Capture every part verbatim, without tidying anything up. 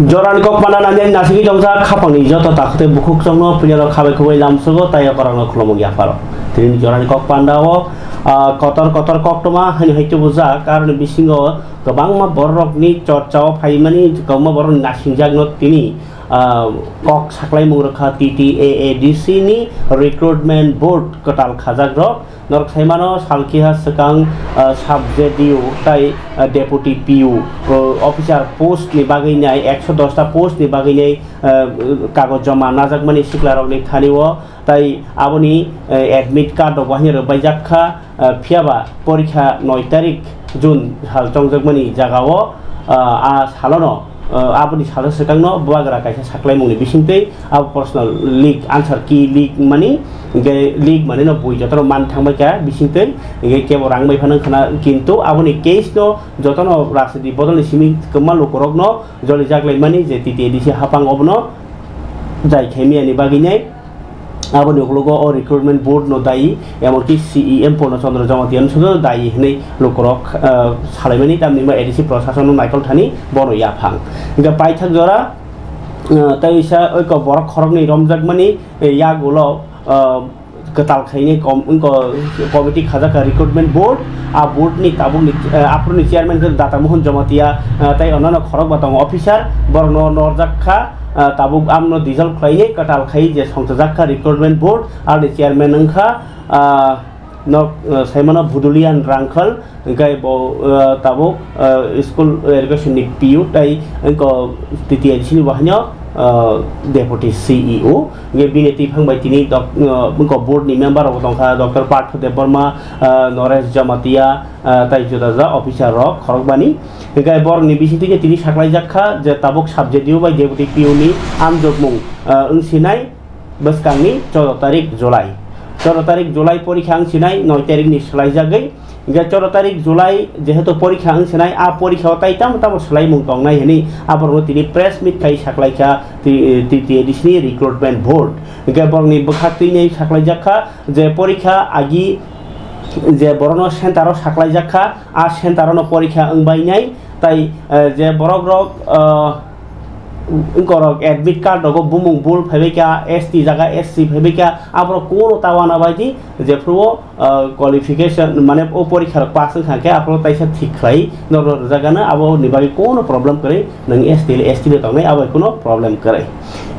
Jorani kok panda nangya nasigi tongsa khapangni joto takhute bukhuk chongno puilano khabai khubai lamsogo tei okorokno khulumung yapharo. Tini jorani kok panda o, ah, kotor kotor koktoma hani hai tubujak, aroni bisingo kwbangma bororokni chorchao phaimani, kwbangma bororokni nasingjakno tini, ah, kok saklaimung rwkha T T A A D C ni recruitment board kwtal khajakrok. Norok saimano, salkiha swkang, ah, sub J D U tei, ah, deputy P U, ah, officer post ni bagwi nai, ekso dos ta post ni bagwi nai, ah, kagoj joma najakmani siklarokni thani o, tei aboni, eh, admit card rok bo haino rwbaijak kha, ah, phiyaba porikha noi tarik June sal chongjakmani jagao, ah, a salono, ah, aboni salo swkangno bubagra kaisa saklaimungni bisingtwi abo personal leak, answer key leak mani, hingke leak manino bui jotono man thangbai kha bisingtwi, hingke kebo rang bai phano khna, kintu aboni case no jotono rajniti bodolni simi kwma lukurokno jolijak laimani je T T A D C hapang obono jai khaimiyani bagwi nai. Aboni ukologo o recruitment board no dayi, emonki C E M Purno Chandra Jamatia no dayi hinwi lukurok, ah, salaimani, tamni hwnba A D C prosason no naikol thani bono yaphang. Hingke paithak jora, ah, tei isa oiko borok khoroknwi romjakmani, eh, yagulo, ah, kwtal khaini kom-, wngko committee khajakha recruitment board, a board ni tabukni, eh, aphuruni chairman khe Data Mohon Jamatia, eh, tei onnono khorokba tongo officer, borokno norjak kha, ah, tabuk amno dissolve khlainai kwtal khai je songchajak kha recruitment board, aroni chairman wngkha, ah, nok, ah, saimano Budulian Rangkhal, hingke bo, ah, tabuk, ah, school education ni P U tei wngko T T A D C ni bo haino, ah, deputy C E O, hingke bini twi phang bai tini dok-, ah, wngko board ni member rok tongkha, Doctor Partho Debbarma, ah, Noresh Jamatia, ah, tei juda juda officer rok khorokbani. Hingke borokni bisingtwi khe tini saklaijak kha je tabuk sub J D U bai deputy P U ni amjokmung, ah, wngsinai bwskangni choudo tarik July. Choudo tarik July porikha wngsinai noi tarikni swlaijagwi. Hingke choudo tarik July jehetu porikha wngsinai, a porikha o tai tamo tamo swlaimung tongnai hwnwi aborokno tini press meet khai saklaikha T-, T T A D C ni recruitment board. Hingke borokni bwkhak twi nai saklaijak kha je porikha agi je borokno center o saklaijak kha, a center o no porikha wngbainai, tai, eh, je borok rok, eh, wngkorok admit card rogo bumung bul phaibai kha, S T jaga S C phaibai kha, aborok kunu ta wana bai di, jephru o, eh, qualification, mane o porikha rok pass wngkha khe aphuru taisa thik khlai norok rwjak gana, abo ni bagwi kunu problem kwrwi, nwng S T le S T le tongnai, abo kunu problem kwrwi.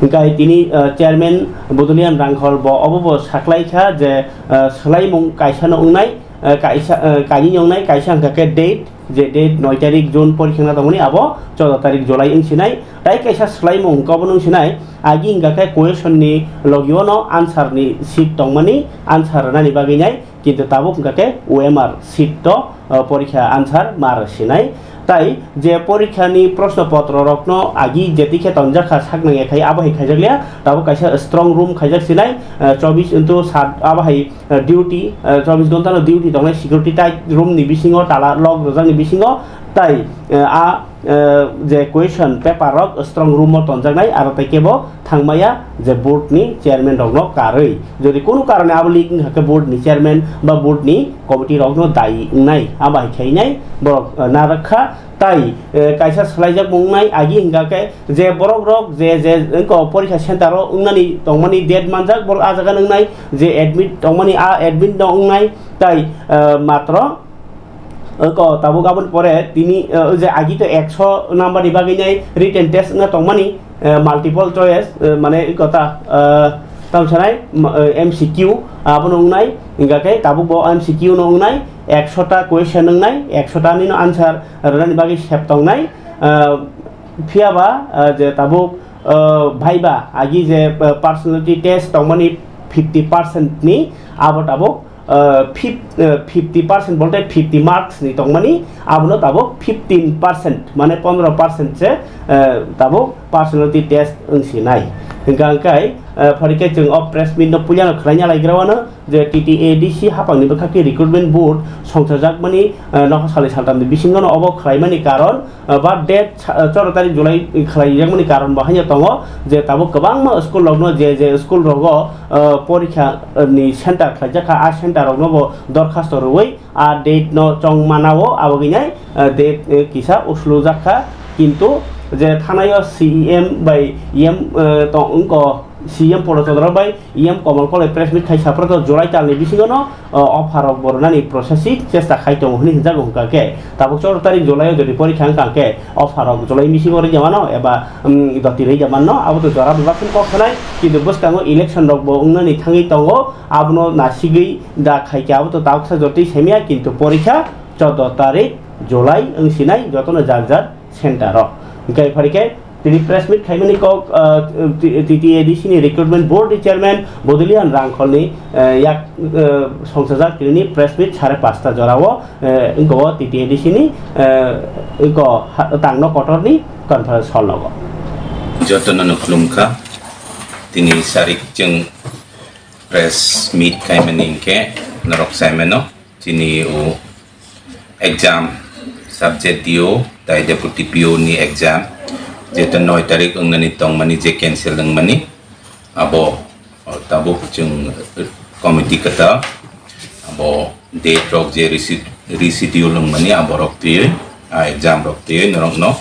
Hingkhe tini, eh, chairman Budulian Rangkhol bo obo bo saklai kha je, eh, swlaimung kaisa no wngnai, eh, kaisa, eh, kainwi no wngnai, kaisa hingkha khe date, je date noi tarik June porikha wngna tongmani, abo choudo tarik July wngsinai. Tai kaisa swlaimung hwnkhe obono wngsinai, agi hwnkha khe question ni logio no answer ni sheet tongmani, answer rwnani bagwi nai, kintu tabuk hwnkha khe O M R sheet to, uh, porikha answer ma rwsinai. Tai je porikha ni proshno potro rokno agi jeti khe tonjak kha saknang ya khai, abo hai khaijak liya, tabuk kaisa strong room khaijak sinai, uh, chobbish into sat abo hai eh, duty, eh, chobbish ghonta no duty tongnai security tight room ni bisingo, tala lock rwjakni bisingo, tai, eh, a, eh, je question paper rok strong room o tonjaknai, aro tai kebo thangmaya je board ni chairman rokno karwi. Jodi kunu karone abo leak wngkha khe board ni chairman ba board ni committee rokno dayi wngnai, abo hai khainai borok, eh, narwk kha. Tai, eh, kaisa swlaijak mung wngnai, agi hingka khe je borok rok je, je wngko porikha center o wngnani tongmani date manjak, borok ah jaga wngnai, je admit tongmani ah admit no wngnai, tai, eh, matro wngko tabuk aboni pore tini, eh, je agi to ekso number ni bagwi nai written test wngna tongmani, eh, multiple choice, eh, mane wngko ta, eh, tamo sanai, ma-, eh, M C Q abono wngnai, hingka khe tabuk bo M C Q no wngnai, ekso ta question wngnai, ekso ta nino answer rwnani bagwi sep tongnai. Ah, phiyaba, ah, je tabuk, ah, viva agi je, ah, personality test tongmani fifty percent ni, abo tabuk, ah, fif-, ah, fifty percent bolte fifty marks ni tongmani, abono tabuk fifteen percent, mane pondro percent se, ah, tabuk personality test wngsinai. Hingka hingkai, ah, phorikhe chwng o press meet no puilano khwlaina laigra wano, je T T A D C hapangni bwkhakni recruitment board songchajakmani, eh, nokha salni saltamni bisingono obo khlaimani karon, eh, ba date sa-, eh, choro tarik July khlaijakmani karon bo haino tongo, je tabuk kwbangma school rokno je je school rogo, eh, porikha, eh, ni center khlaijak kha, a center rokno bo dorkhasto rwui a date no chong manao, abo ginai, eh, date, eh, kisa uslu jak kha, kintu, Je thanaio C E M bai E M, eh, tong wngko, C E M Polo Chandra bai E M Komal Kolai press meet khai saprotto July talni bisingono, eh, offer rok bornani processing chesta khai tongo hwnwi hwnjago hwnkha khe. Tabuk choro tarik July o jodi porikha wngkha khe offer rok July bisingo rwjamano eba, um, doti rwjamano abo to jora bebak kok sanai, kintu bwskango election rok bo wngnani thangwi tongo, abono nasigwi da khaikhe abo to tabuksa jotoi saimya, kintu porikha chordo tarik July wngsinai jotono jar jar center o. Hwnkhe phai khe tini press meet khaimani kok, ah, T-, T T A D C ni recruitment board ni chairman Bodolian Rangkholni, eh, yak, eh, songchajak tini press meet sare pasta jorao, eh, wngko T T A D C ni, eh, wngko ha-, tangno kotorni conference hall nogo. Jotono no khulumkha. Tini sarik chwng press meet khaimani hinkhe norok saimano. Chini o exam subject D O tai deputy P O ni exam, jeto noi tarik wngnani tongmani je cancel wngmani, abo, o, tabuk chwng committee kwtal abo date rok je resi-, reschedule wngmani aborok twiwi, a exam rok twiwi norokno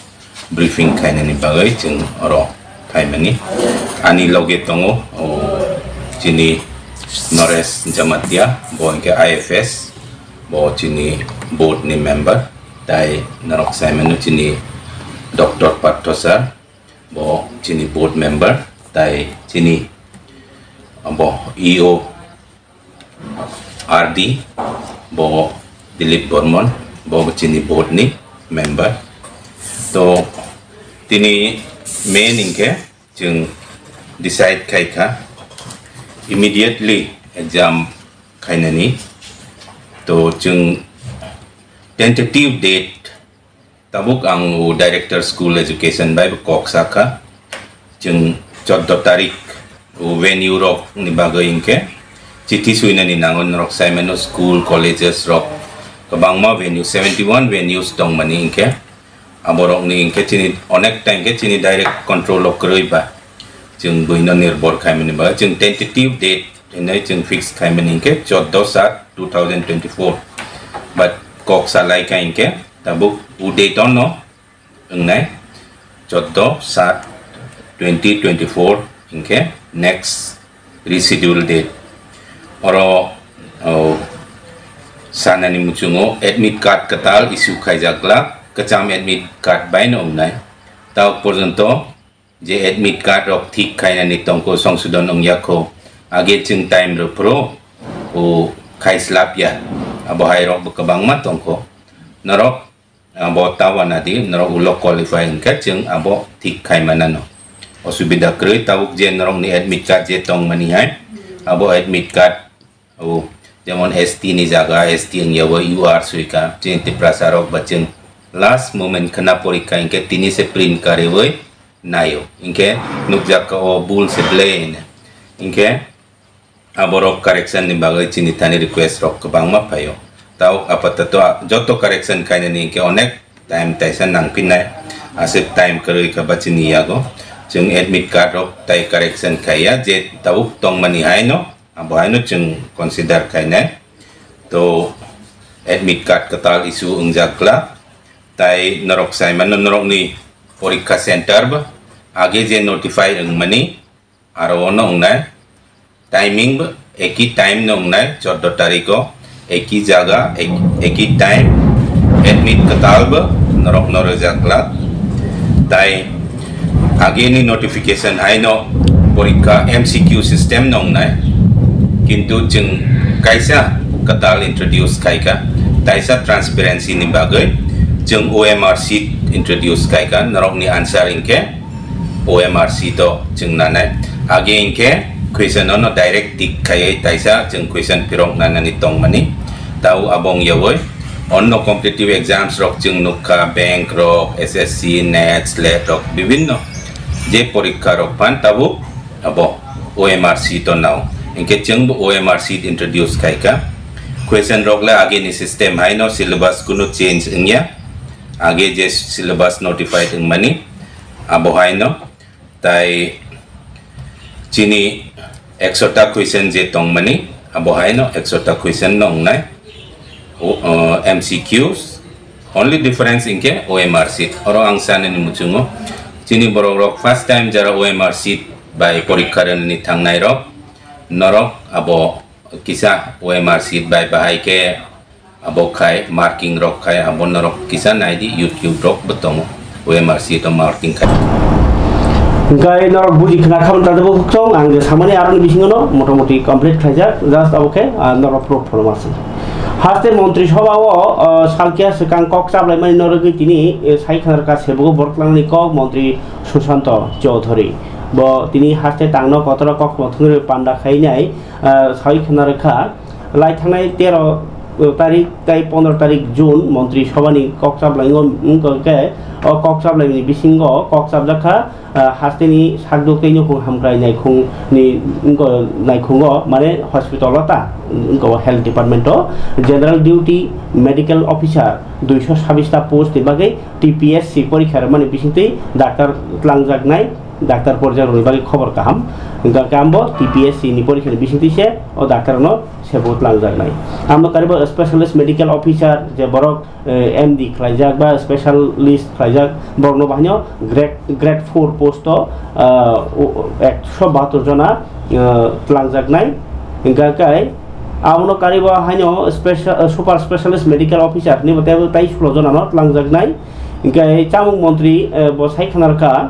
briefing khainani bagwi chwng oro phaimani. Ani loge tongo, o, chini Naresh Jamatia, bo hinkhe I F S, bo chini board ni member, tai norok saimano chini Doctor Partho sir, bo chini board member, tai chini, bo E O R D, bo Dilip Bormon, bo chini board ni member. To tini main hinkhe chwng decide khaikha immediately exam khainani. To chwng tentative date tabuk ang o director school education bai bo kok sakha. Chwng chordo tarik o venue rok ni bagwi hinkhe chithi suinani nango, norok saimano school, colleges rok kwbangma venue, seventy one venues tongmani hinkhe aborokni hinkhe chini onek ta hinkhe chini direct control o kwrwi ba chwng buino nirbhor khaimani bagwi chwng tentative date hinwi chwng fix khaimani hinkhe chordo sat two thousand twenty four. But kok salai kha hinkhe tabuk o date ono wngnai chordo sat twenty twenty four hinkhe next reschedule date. Oro, o, sanani muchungo admit card kwtal issue khaijak glak, kwcham admit card baino wngnai. Tabuk porjonto je admit card rok thik khainani tongkho, songsodon wngya kho, age chwng time rw phuru o khai slap ya, abo hai rok bo kwbangma tongkho. Norok abo ta wana di, norok ulo qualify wngkha, chwng abo thik khai manano. Osubida kwrwi, tabuk je norokni admit card je tongmani hai, abo admit card o, jemon S T ni jaga, S T wngya bo U R swika, chini Tiprasa rok ba chwng last moment khna porikha hinkhe tini se print kariwi naio. Hinkhe nukjak ka o bul se ble hine. Hinkhe aborok correction ni bagwi chini thani request rok kwbangma phaio. Tao apatato a-, joto correction khainani hinkhe onek time taisa nangphinnai. Aswk time kwrwi kha ba chini yago. Chwng admit card rok tai correction khaiya je tabuk tongmani haino. Abo haino chwng consider khainai. To admit card kwtal issue wngjak glak. Tai norok saimano norokni porikha center bo age je notify wngmani aro ono wngnai. Timing bo eki time no wngnai, chordo tarikh o eki jaga, ek-, eki time, admit kwtal bo norok no rwjak glak. Tai ageni notification haino porikha M C Q system no wngnai, kintu chwng kaisa kwtal introduce khaikha, taisa transparency ni bagwi chwng O M R sheet introduce khaikha, norokni answer hinkhe O M R sheet o chwng nanai. Age hinkhe question ono direct tick khaiwi taisa chwng question phirok nanani tongmani. Tao abo wngyawi onno competitive exams rok chwng nukha, bank rok, S S C, net, slet rok, bibinno je porikha rok phan tabuk abo O M R sheet o nao. Hinkhe chwngbo O M R sheet introduce khaikha. Question rok le ageni system haino syllabus kunu change wngya. Age je syllabus notified wngmani abo haino. Tai chini ekshota question je tongmani, abo haino ekshota question no wngnai. O, o, M C Qs, only difference hinkhe O M R sheet. Oro ang sanani muchungo Chini borok rok first time jara O M R sheet bai porikha rwnani thangnai rok, norok abo kisa O M R sheet bai bahai khe abo khai marking rok khai abo norok kisa nai di, YouTube rok bo tongo O M R sheet o marking khai. Hingkai norok buji khna khabang ta bo chong ang je samani aroni bisingo no motamoti complete khaijak, just abo khe, ah, norok proof phono masi. Haste montri sabha o, ah, salkia swkang kok chaplaimani norogwi tini, eh, sai khna rwkha sebugo borok twlangni kok montri Susanto Chowdhury. Bo tini haste tangno kotor kok mothungwi panda khainai, ah, sai khna rwkha. Lai thangnai tero tarik tai pondro tarik June montri sabhani kok chaplaingo wngkha khe o kok chaplaini bisingo kok chapjak kha, ah, hasteni sakduk tei nukhung hamkrai naikhungni wngkha naikhungo mane hospital o ta wngkha health department o general duty medical officer duiso sabis ta post ni bagwi T P S C porikha rwmani bisingtwi daktar twlangjaknai. Daktar porjak rokni bagwi khobor kaham. Hingkha khe ambo T P S C ni porikha ni bisingtwi se o daktar no sebo twlangjaknai. Amno karibo specialist medical officer je borok, eh, M D khlaijak ba specialist khlaijak borok no bahaino grade, grade four post o, ah, o, ekso bahatur jona, ah, twlangjaknai. Hingkha khe abono karibo haino special, eh, super specialist medical officer ni bo tei tai sulo jona no twlangjaknai. Hingkhe chamung montri, eh, bo sai khna rwkha,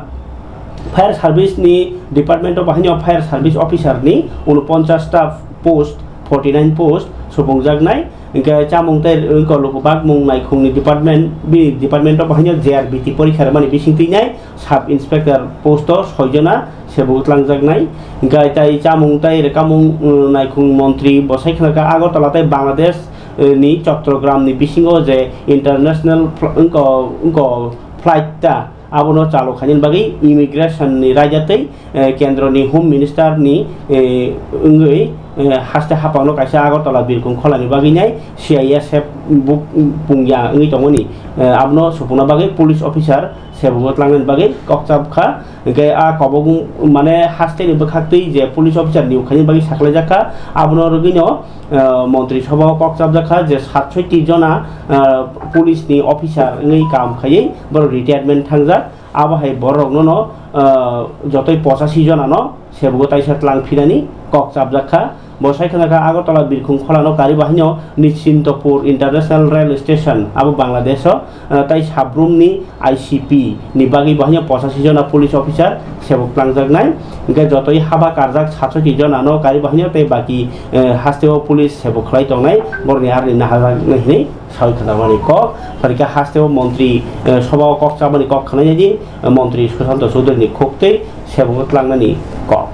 fire service ni department o bahaino fire service officer ni unoponchas ta post, forty nine post supungjaknai. Hingkhe chamung tei wngkha luku bakmung naikhung ni department, bini department o bahaino J R B T porikha rwmani bisingtwi nai sub inspector post o soi jona sebo twlangjaknai. Hingkhe tai chamung tei rwkamung, um, naikhung montri bo sai khna rwkha Agartala tei Bangladesh, eh, ni Chottogram ni bisingo je international fl-, wngkha, wngkha flight ta abono chalo khainani bagwi immigration ni raida tei, eh, kendro ni home minister ni, eh, wngwi, eh, haste haphangno kaisa Agartala birkhung kholani bagwi nai C I S F buk-, pungya wngwi tongmani, eh, abono supungna bagwi police officer sebungo tlangnani bagwi kok chap kha. Hingkhe a kobok mane hasteni bwkhaktwi je police officer ni ukhaini bagwi sakhlaijak kha, abono rwgwino, ah, montri sabha o kok chapjak kha je satsoiti jona, ah, police ni officer wngwi kam khaiwi borok retirement thangjak. Abo hai borok no no, ah, jotoi pochashi jona no sebo taisa tlang phinani kok chapjak kha. Bo sai khna kha Agartala birkhung kholano kari bahaino Nishintopur International Rail Station abo Bangladesh o, ah, tai Sabrum ni I C P ni bagwi bahaino pochashi jona police officer sebo twlangjaknai. Hingkhe jotoi haba karjak satsoiti jona no kari bahaino tei baki, eh, hasteo police sebo khlai tongnai borokni aroni naharjaknai hinwi sawi khna mani kok. Phaikhe hasteo montri, eh, sabha o kok chamani kok khna di, eh, montri Sushanta Chowdhury ni khuktwi sebo twlangnani kok.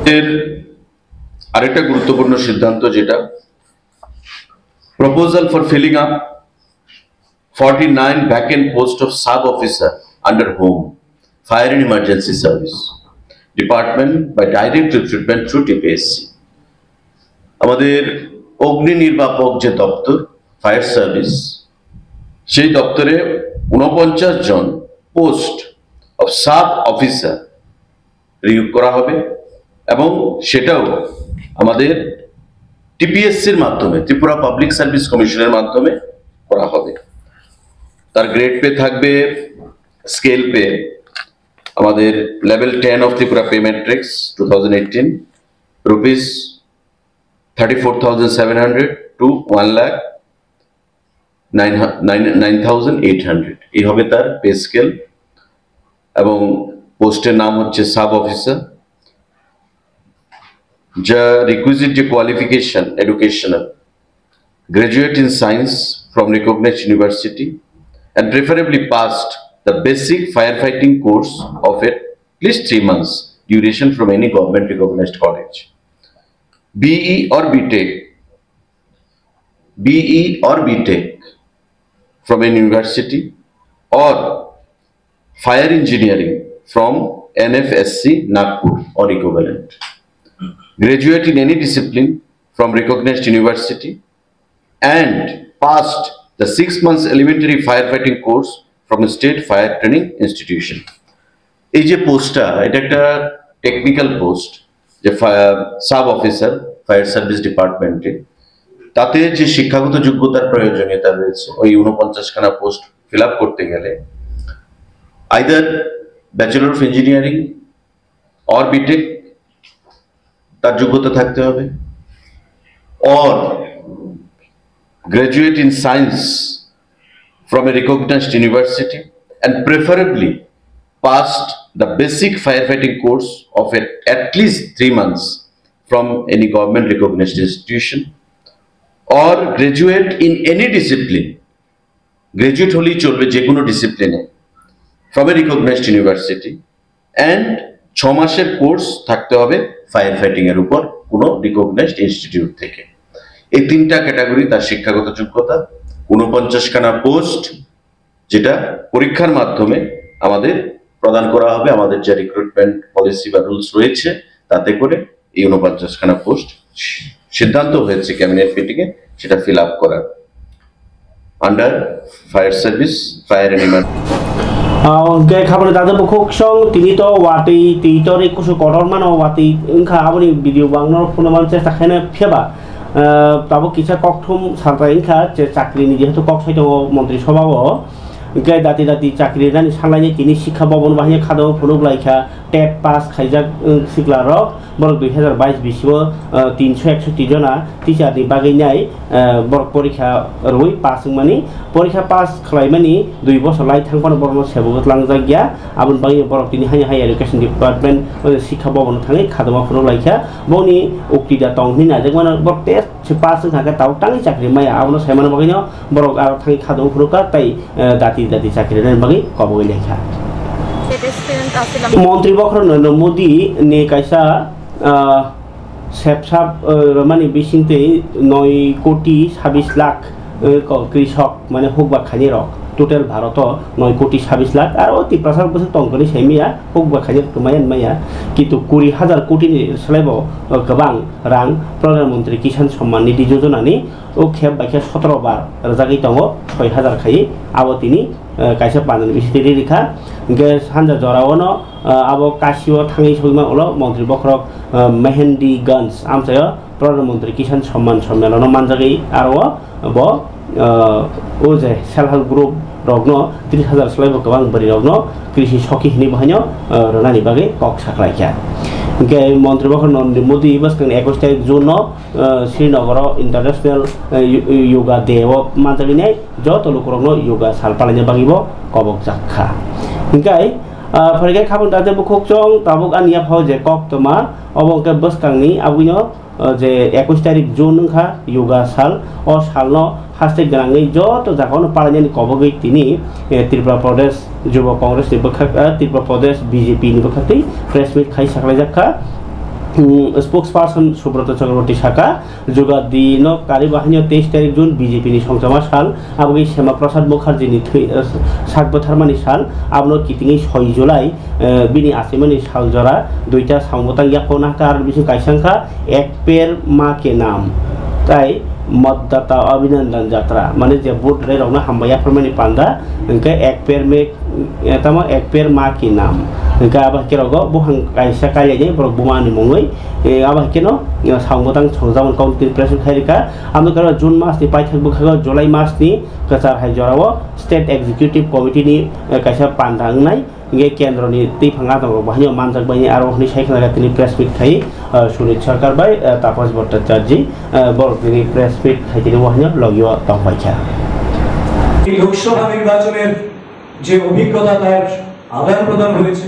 এর আরেকটা গুরুত্বপূর্ণ সিদ্ধান্ত, যেটা proposal for filling up forty nine vacant post of sub officer under home fire and emergency service department by direct recruitment through TPSC. আমাদের অগ্নি নির্বাপক যে দপ্তর, ফায়ার সার্ভিস, সেই দপ্তরে ঊনপঞ্চাশ জন পোস্ট অফ সাব অফিসার নিয়োগ করা হবে এবং সেটাও আমাদের টিপিএসসির মাধ্যমে, ত্রিপুরা পাবলিক সার্ভিস কমিশনের মাধ্যমে করা হবে। তার গ্রেড পে থাকবে, স্কেল পে, আমাদের level ten of Tripura pay matrix two thousand eighteen, rupees thirty four thousand seven hundred to one lakh nine, nine, nine thousand eight hundred, এই হবে তার পে স্কেল। এবং পোস্টের নাম হচ্ছে সাব অফিসার। যা রিকুইজিট, যে qualification educational, graduate in science from recognized university and preferably passed the basic firefighting course of at least three months duration from any government recognized college. BE or BTech, BE or BTech from an university or fire engineering from NFSC Nagpur or equivalent. Graduate in any discipline from recognized university and passed the six months elementary firefighting course from a state fire training institution. এই যে পোস্টটা, এটা একটা technical post, যে sub officer fire service ডিপার্টমেন্টে, তাতে যে শিক্ষাগত যোগ্যতার প্রয়োজনীয়তা রয়েছে ওই ঊনপঞ্চাশ খানা পোস্ট ফিল আপ করতে গেলে, either bachelor of engineering or BTech তার যোগ্যতা থাকতে হবে, or graduate in science from a recognised university and preferably passed the basic fire fighting course of at least three months from any government recognised institution or graduate in any discipline, graduate হলেই চলবে যে কোনো ডিসিপ্লিনে, from a recognised university and ছ মাসের কোর্স থাকতে হবে fire fighting এর উপর কোনো রিকগনাইজড ইনস্টিটিউট থেকে। এই তিনটা ক্যাটাগরি তার শিক্ষাগত যোগ্যতা। ঊনপঞ্চাশখানা পোস্ট, যেটা পরীক্ষার মাধ্যমে আমাদের প্রদান করা হবে, আমাদের যে রিক্রুটমেন্ট পলিসি বা রুলস রয়েছে তাতে করে এই ঊনপঞ্চাশখানা পোস্ট সিদ্ধান্ত হয়েছে ক্যাবিনেট মিটিং এ সেটা ফিল আপ করার under fire service, fire and emergency. Hwnkhe khaboni dada bukhuk song tini to watwi twi torwi kusu kotor mano watwi wngkha, aboni video bo ang norok phunukna chesta khaina phiyaba, ah, tabuk kisa kokthum saltai wngkha je chakrini jehetu kok sai tongo montri sobha o. Hwnkhe dati dati chakri rinani sanlaini tini sikha bobon bahai khado phunuk lai kha, tet pass khaijak, wng, sikla rok, borok dui hazar bais bisingo, ah, tinso eksoti jona teacher ni bagwi nai, ah, borok porikha rwi pass wngmani, porikha pass khlaimani dui bosor lai thang phano borokno sebo twlangjak ya, aboni bagwi borok tini haino hai education department, ah, sikha bobon thangwi khadoma phunuk lai kha, boni ukti da tong hinwi naijak mano, borok test se pass wngkha khe tabuk tangwi chakri maya, abono sai mano bagwino borok aro thangwi khadoma phunukha tei, eh, dati dati chakri rwna bagwi kobogwi lekha. Montri bokhorok Narendra Modi ni kaisa, ah, sepsap, eh, rwmani bisingtwi noi koti sabis lakh, eh, ko-, krisok, mane hukba khainai rok total Bharoto noi koti sabis lakh, aro Tiprasa bwswk tongkoni saimaya hukba khainai rok twmaya wngmaya, kintu kuri hazar koti ni slaibo, eh, kwbang rang Pradhan Mantri Kisan Samman Nidhi Yojana ni o khep bai khe sotoro bar rwjagwi tongo, soi hazar khai abo tini, eh, kaisa pandani bisingtwi riri kha. Hwnkhe sanja jorao no, eh, abo Kasio thangwi sogwima ulo montri bokhorok, eh, Mehendiganj amchaio Pradhan Mantri Kisan Samman Sammelono manjagwi aro bo, eh, o je self help group rokno tris hazar slaibo kwbang bwrwi rokno krisi soki hinwi bohaino, eh, rwnani bagwi kok saklaikha. Hwnkhe montri bokhorok Narendra Modi bwskangni ekwis tarik June no, eh, Srinagar o International, eh, Yo-, Yoga Day o manjagwi nai joto lukurokno yoga sal palaina bagwi bo kobokjak kha. Hwnkhe, ah, phaikhe khabang date bukhuk chwng tabuk ani yaphao je koktwma obo hwnkhe bwskangni abwino, ah, je ekwis tarik June wngkha yoga sal, o salno haste gwnangwi joto jagao no palainani kobogwi tini, eh, Tripura Pradesh Jubo Congress ni bwkhak, eh, Tripura Pradesh B J P ni bwkhaktwi press meet khai saklaijak kha. Hmm, spokesperson Subrata Chakraborty saka, Jogadi no kari bahaino teis tarik June B J P ni songchama sal, aboni Shyama Prasad Mukherjee ni thwi, eh, sak bwtharmani sal, abono kitingwi soi July, eh, bini achaimani sal jora, duita samung bwtang yaphao nahka, aro bising kaisa wngkha Ek Ped Maa Ke Naam, tai Matadata Abhinandan Yatra, mane je vote rai rokno hambai yapharmani panda, hwnkhe Ek Ped Me, eh, tamo Ek Ped Maa Ke Naam, hwnkhe abo hai khe rogo buphang kaisa kailainai borok buma ni mungwi, eh, abo hai kheno, eh, samung bwtang songjak mani kok tini press khai rikha. Amo khe June mas ni paithak bwkhago July mas ni kwchar hai jorao State Executive Committee ni, eh, kaisa panda wngnai. Hingke kendro ni twi phang adong rok bo haino manjak bai aro hwnwi sai khna tini press meet khai, ah, Sunit Sarkar bai, ah, Tapas Bhattacharjee, ah, borok tini press meet khai tini bo haino logio tong bai kha. এই লোকসভা নির্বাচনের যে অভিজ্ঞতা তার আদান প্রদান হয়েছে,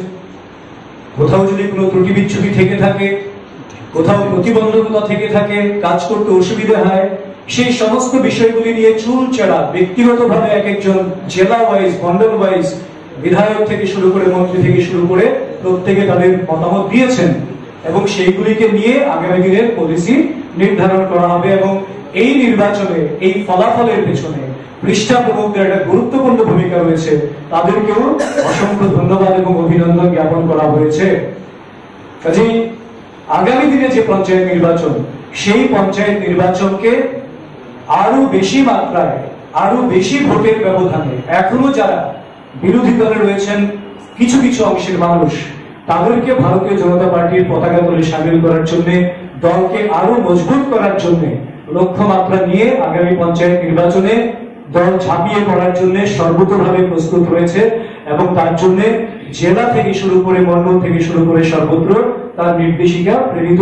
কোথাও যদি কোনো ত্রুটি বিচ্যুতি থেকে থাকে, কোথাও প্রতিবন্ধকতা থেকে থাকে, কাজ করতে অসুবিধা হয়, সেই সমস্ত বিষয়গুলি নিয়ে চুলচেরা ব্যক্তিগতভাবে এক একজন জেলা ওয়াইজ, মন্ডল ওয়াইজ, বিধায়ক থেকে শুরু করে, মন্ত্রী থেকে শুরু করে প্রত্যেকে তাদের মতামত দিয়েছেন এবং সেইগুলিকে নিয়ে আগামী দিনের পলিসি নির্ধারণ করা হবে এবং এই নির্বাচনে এই ফলাফলের পেছনে পৃষ্ঠা প্রমুখদের একটা গুরুত্বপূর্ণ ভূমিকা রয়েছে, তাদেরকেও অসংখ্য ধন্যবাদ এবং অভিনন্দন জ্ঞাপন করা হয়েছে। কাজেই আগামী দিনে যে পঞ্চায়েত নির্বাচন, সেই পঞ্চায়েত নির্বাচনকে আরো বেশি মাত্রায়, আরো বেশি ভোটের ব্যবধানে এখনো যারা বিরোধী দলে রয়েছেন কিছু কিছু অংশের মানুষ, তাদেরকে ভারতীয় জনতা পার্টির পতাকা তলে সামিল করার জন্য, দলকে আরো মজবুত করার জন্য লক্ষ্যমাত্রা নিয়ে আগামী পঞ্চায়েত নির্বাচনে দল ঝাঁপিয়ে পড়ার জন্য সর্বতোভাবে প্রস্তুত রয়েছে এবং তার জন্য জেলা থেকে শুরু করে, মণ্ডল থেকে শুরু করে সর্বত্র তার নির্দেশিকা প্রেরিত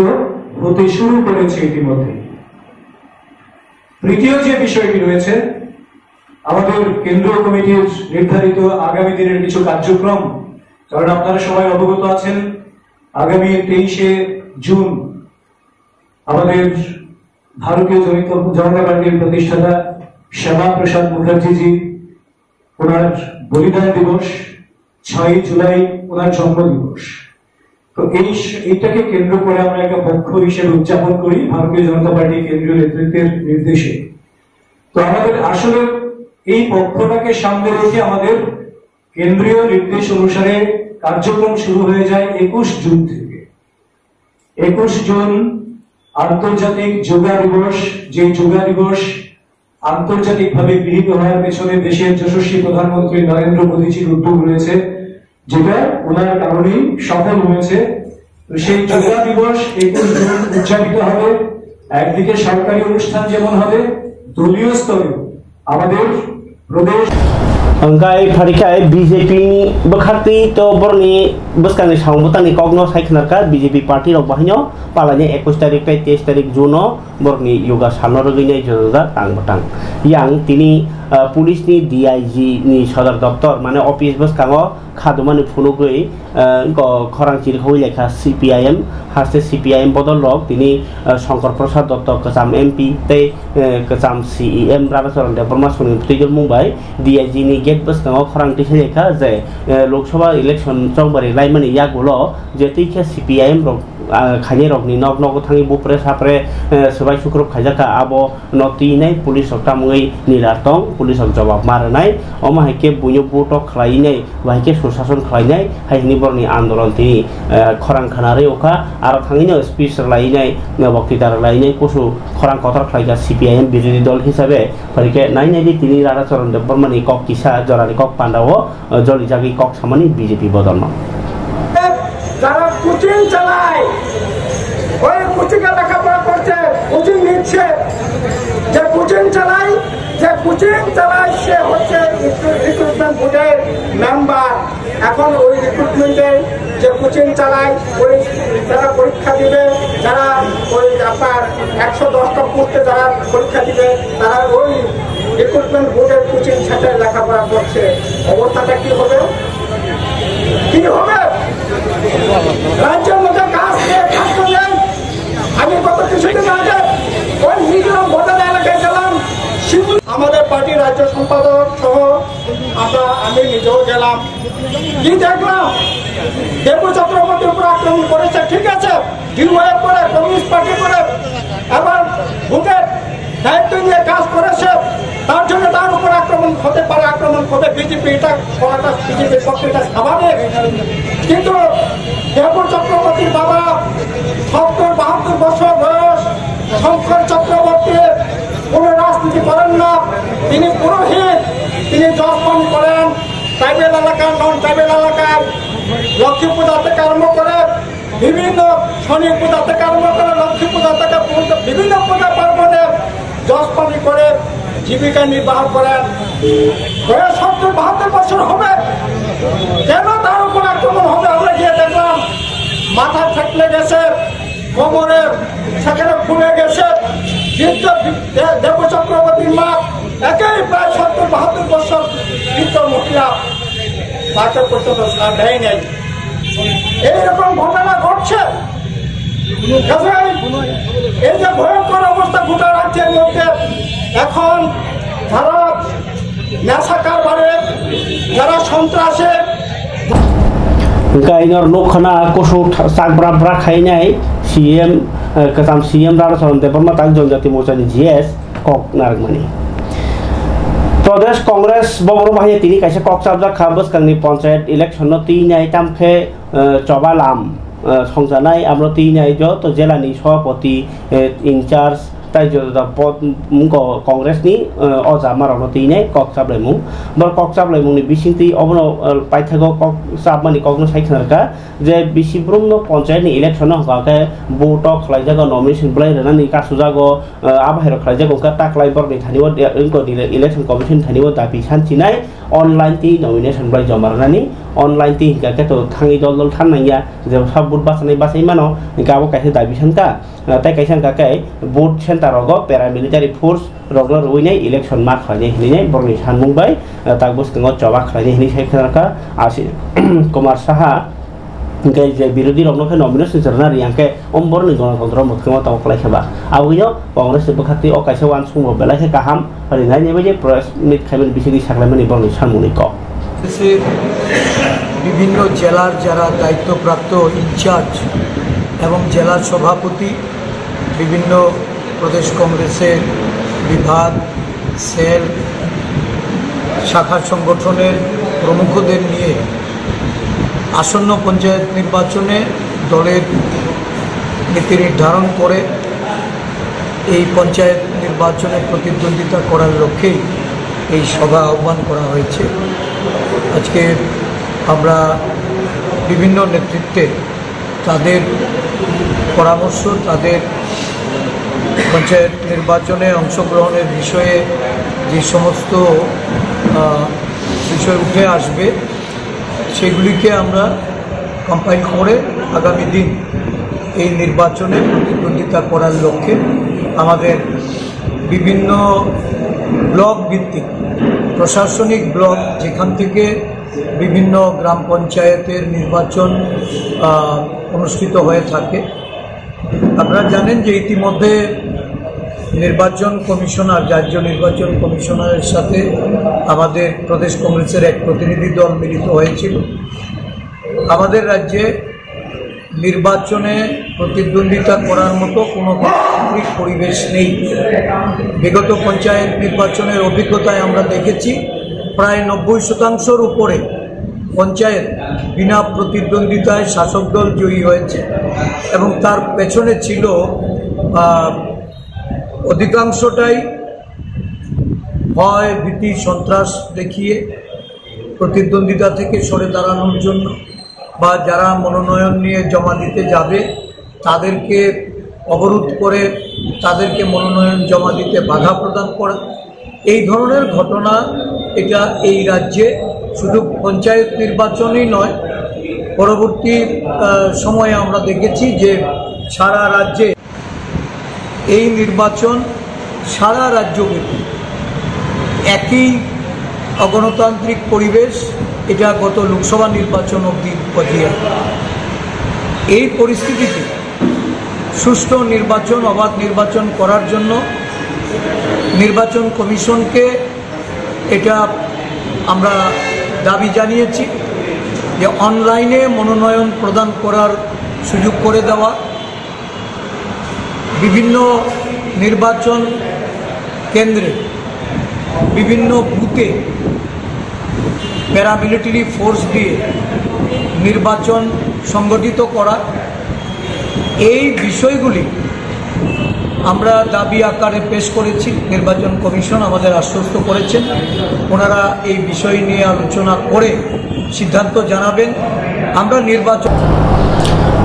হতে শুরু করেছে ইতিমধ্যে। তৃতীয় যে বিষয়টি রয়েছে, আমাদের কেন্দ্রীয় কমিটির নির্ধারিত আগামী দিনের কিছু কার্যক্রম, কারণ আপনারা সবাই অবগত আছেন, আগামী তেইশে জুন আমাদের ভারতীয় জনতা, জনতা পার্টির প্রতিষ্ঠাতা শ্যামা প্রসাদ মুখার্জিজি, ওনার বলিদান দিবস, ছয়ই জুলাই ওনার জন্ম দিবস। তো এই স-, এইটাকে কেন্দ্র করে আমরা একটা পক্ষ হিসেবে উদযাপন করি ভারতীয় জনতা পার্টি কেন্দ্রীয় নেতৃত্বের নির্দেশে। তো আমাদের আসলে এই পক্ষটাকে সামনে রেখে আমাদের কেন্দ্রীয় নির্দেশ অনুসারে কার্যক্রম শুরু হয়ে যায় একুশ জুন থেকে। একুশ জুন আন্তর্জাতিক যোগা দিবস, যে যোগা দিবস আন্তর্জাতিকভাবে গৃহীত হওয়ার পেছনে দেশের যশস্বী প্রধানমন্ত্রী নরেন্দ্র মোদীজির উদ্যোগ রয়েছে, যেটা ওনার কারণেই সফল হয়েছে। তো সেই যোগা দিবস একুশ জুন উদযাপিত হবে। একদিকে সরকারি অনুষ্ঠান যেমন হবে, দলীয় স্তরে আমাদের প্রদেশ Hwnkhe pharikhai B J P ni bwkhaktwi to borokni bwskangni samung bwtangni kokno sai khwnarkha B J P party rok bahaino palaini ekush tarik tei teis tarik June o borokni yoga salno rwgwinai jora jora tang bwtang. Yang tini, ah, police ni D I G ni sodor doptor mane office bwskango khadumani phunugwi, ah, ko khorang chirikhogwi lekha C P I M, haste C P I M bodol rok tini, ah, Shankar Prasad Dotto kwcham M P tei, eh, kwcham C E M Ranacharan Debbarma songni twijlmung bai D I G ni gate bwskango khorang tisa lekha je, eh, Lok Sabha election chongbari laimani yagulo je twi khe C P I M rok, ah, khainai rokni nok nogo thangwi bupre sapre, eh, swbai sukrub khaijakha, abo no twi nai police rok tamungwi nilar tong, police rok jawab ma rwnai, omo hai khe buino butok khlai nai, bahai khe sushason khlai nai, hai hwnwi borokni andolon tini, eh, khorang khna rwi okha, aro thangwi no speech rwlai nai, eh, boktita rwlai nai, kusu khorang kotor khlai kha C P I M birodhi dol hisabe, phai khe nai nai di tini Ranacharan Debbarma ni kok kisa jorani kok panda o, eh, joli jagwi kok samani B J P bodolno. যারা কোচিং চালায়, ওই কোচিং এ লেখাপড়া করছে, কোচিং নিচ্ছে, যে কোচিং চালায়, যে কোচিং চালায় সে হচ্ছে রিক্রুটমেন্ট বোর্ডের মেম্বার। এখন ওই রিক্রুটমেন্টে যে কোচিং চালায়, ওই যারা পরীক্ষা দিবে, যারা ওই আপনার একশো দশটা পোস্টে যারা পরীক্ষা দিবে, তারা ওই রিক্রুটমেন্ট বোর্ডের কোচিং সেন্টারে লেখাপড়া করছে। অবস্থাটা কি হবে? কি হবে? রাজ্যের মধ্যে কাজ নেই, খাদ্য নেই। আমি গত কিছুদিন আগে ওই মিজোরাম বর্ডার এলাকায় গেলাম, শিবু-, আমাদের পার্টির রাজ্য সম্পাদক সহ আমরা, আমি নিজেও গেলাম। কি দেখলাম? দেবু চক্রবর্তীর উপর আক্রমণ করেছে, ঠিক আছে, ডিওয়াই করে, কমিউনিস্ট পার্টি করে, আবার ভোটের দায়িত্ব নিয়ে কাজ করেছে, তার জন্য তার উপর আক্রমণ হতে পারে, আক্রমণ হবে। বিজেপি এটা করাটা, বিজেপির পক্ষে এটা স্বাভাবিক। কিন্তু দেবু চক্রবর্তীর বাবা সত্তর বাহাত্তর বছর বয়স, শঙ্কর চক্রবর্তী কোনো রাজনীতি করেন না, তিনি পুরোহিত, তিনি জপ পান করেন। ট্রাইবেল এলাকা, নন ট্রাইবেল এলাকায় লক্ষ্মী পূজা থেকে আরম্ভ করে বিভিন্ন শনি পূজা থেকে আরম্ভ করে লক্ষ্মী পূজা থেকে পর্যন্ত বিভিন্ন পূজা পার্বণে জপ পান করে জীবিকা নির্বাহ করেন। বয়স সত্তর বাহাত্তর বছর হবে, কেন তার উপর আক্রমণ হবে? আমরা গিয়ে দেখলাম মাথায় থাকলে গেছে, কোমরে সেখানে ফুলে গেছে। বৃদ্ধ দে-, দেব চক্রবর্তীর মা একেই প্রায় সত্তর বাহাত্তর বছর বৃদ্ধ মহিলা, তাকে পর্যন্ত ছাড় দেয় নাই। এইরকম ঘটনা ঘটছে। কাজেই এই যে ভয়ঙ্কর অবস্থা গোটা রাজ্যের মধ্যে, এখন যারা নেশা কারবারে, যারা সন্ত্রাসে, Hwnkhe ainor nuk khna kusu tha-, chak bra bra khainai C M, eh, kwcham C M Ranacharan Debbarma tak Jonjati Morchani G S kok narwkmani. Pradesh Congress boborok bahai tini kaisa kok chapjak kha bwskangni panchayat election no twi nai tamkhe, eh, choba lam, eh, songjanai amro twi nai joto jela ni sobhapoti, eh, in charge, Raijyo Jodha pod-, wngkha Congress ni, eh, o jamarokno twinai kok chaplaimung. Bor kok chaplaimungni bisingtwi obono, eh, paithago kok chapmani kokno sai khwnarkha je bisi brumno ponchayat ni election no hwnkha khe vote o khlaijago, nomination belai rwnani kasujago, eh, abo hairok khlaijago wngkha taklai borokni thani o, eh, wngkha election commission thani o dabi sanchinai online twi nomination belai joma rwnani online twi hwnkha khe to thangwi dol dol than nangya je sab vote bachanai bachai mano hwnkha abo kaisa dabi sankha. Ah, tei kaisa wngkha khe vote center rogo paramilitary force rokno rwinai election ma khlainai hinwi borokni sanmung bai, ah, tak bwskango choba khlainai hinwi sai khwnarkha Ashish Kumar Saha. Hwnkhe je birodhi rokno khe nomination rwna riyang khe om borokni gonotontro mwthangma tongo kwlai khe ba. Aboni Congress ni bwkhaktwi o kaisa uansukmung belai khe kaham rinai nai bai je press meet khaimani bisingtwi saklaimani borokni sanmungni kok. দেশের বিভিন্ন জেলার যারা দায়িত্বপ্রাপ্ত ইনচার্জ এবং জেলা সভাপতি, বিভিন্ন প্রদেশ কংগ্রেসের বিভাগ, সেল, শাখা সংগঠনের প্রমুখদের নিয়ে আসন্ন পঞ্চায়েত নির্বাচনে দলের নীতি নির্ধারণ করে এই পঞ্চায়েত নির্বাচনে প্রতিদ্বন্দ্বিতা করার লক্ষ্যেই এই সভা আহ্বান করা হয়েছে। আজকে আমরা বিভিন্ন নেতৃত্বে তাদের পরামর্শ, তাদের পঞ্চায়েত নির্বাচনে অংশগ্রহণের বিষয়ে যে সমস্ত, আহ, বিষয় উঠে আসবে, সেগুলিকে আমরা কম্পাইল করে আগামী দিন এই নির্বাচনে প্রতিদ্বন্দ্বিতা করার লক্ষ্যে আমাদের বিভিন্ন ব্লক ভিত্তিক, প্রশাসনিক ব্লক, যেখান থেকে বিভিন্ন গ্রাম পঞ্চায়েতের নির্বাচন, আহ, অনুষ্ঠিত হয়ে থাকে। আপনারা জানেন যে ইতিমধ্যে নির্বাচন কমিশনার, রাজ্য নির্বাচন কমিশনারের সাথে আমাদের প্রদেশ কংগ্রেসের এক প্রতিনিধি দল মিলিত হয়েছিল। আমাদের রাজ্যে নির্বাচনে প্রতিদ্বন্দ্বিতা করার মতো কোনো গণতান্ত্রিক পরিবেশ নেই। বিগত পঞ্চায়েত নির্বাচনের অভিজ্ঞতায় আমরা দেখেছি, প্রায় নব্বই শতাংশর উপরে পঞ্চায়েত বিনা প্রতিদ্বন্দ্বিতায় শাসক দল জয়ী হয়েছে এবং তার পেছনে ছিল, আহ, অধিকাংশটাই ভয়, ভীতি, সন্ত্রাস দেখিয়ে প্রতিদ্বন্দ্বিতা থেকে সরে দাঁড়ানোর জন্য বা যারা মনোনয়ন নিয়ে জমা দিতে যাবে তাদেরকে অবরোধ করে তাদেরকে মনোনয়ন জমা দিতে বাধা প্রদান করা। এই ধরনের ঘটনা এটা এই রাজ্যে শুধু পঞ্চায়েত নির্বাচনই নয়, পরবর্তী, আহ, সময়ে আমরা দেখেছি যে সারা রাজ্যে এই নির্বাচন সারা রাজ্যব্যাপী একই অগণতান্ত্রিক পরিবেশ, এটা গত লোকসভা নির্বাচন অবধি বজায় আছে। এই পরিস্থিতিতে সুষ্ঠু নির্বাচন, অবাধ নির্বাচন করার জন্য নির্বাচন কমিশনকে এটা আমরা দাবি জানিয়েছি যে অনলাইনে মনোনয়ন প্রদান করার সুযোগ করে দেওয়া, বিভিন্ন নির্বাচন কেন্দ্রে বিভিন্ন বুথে প্যারামিলিটারি ফোর্স দিয়ে নির্বাচন সংগঠিত করা, এই বিষয়গুলি আমরা দাবি আকারে পেশ করেছি। নির্বাচন কমিশন আমাদের আশ্বস্ত করেছেন, ওনারা এই বিষয় নিয়ে আলোচনা করে সিদ্ধান্ত জানাবেন। আমরা নির্বাচন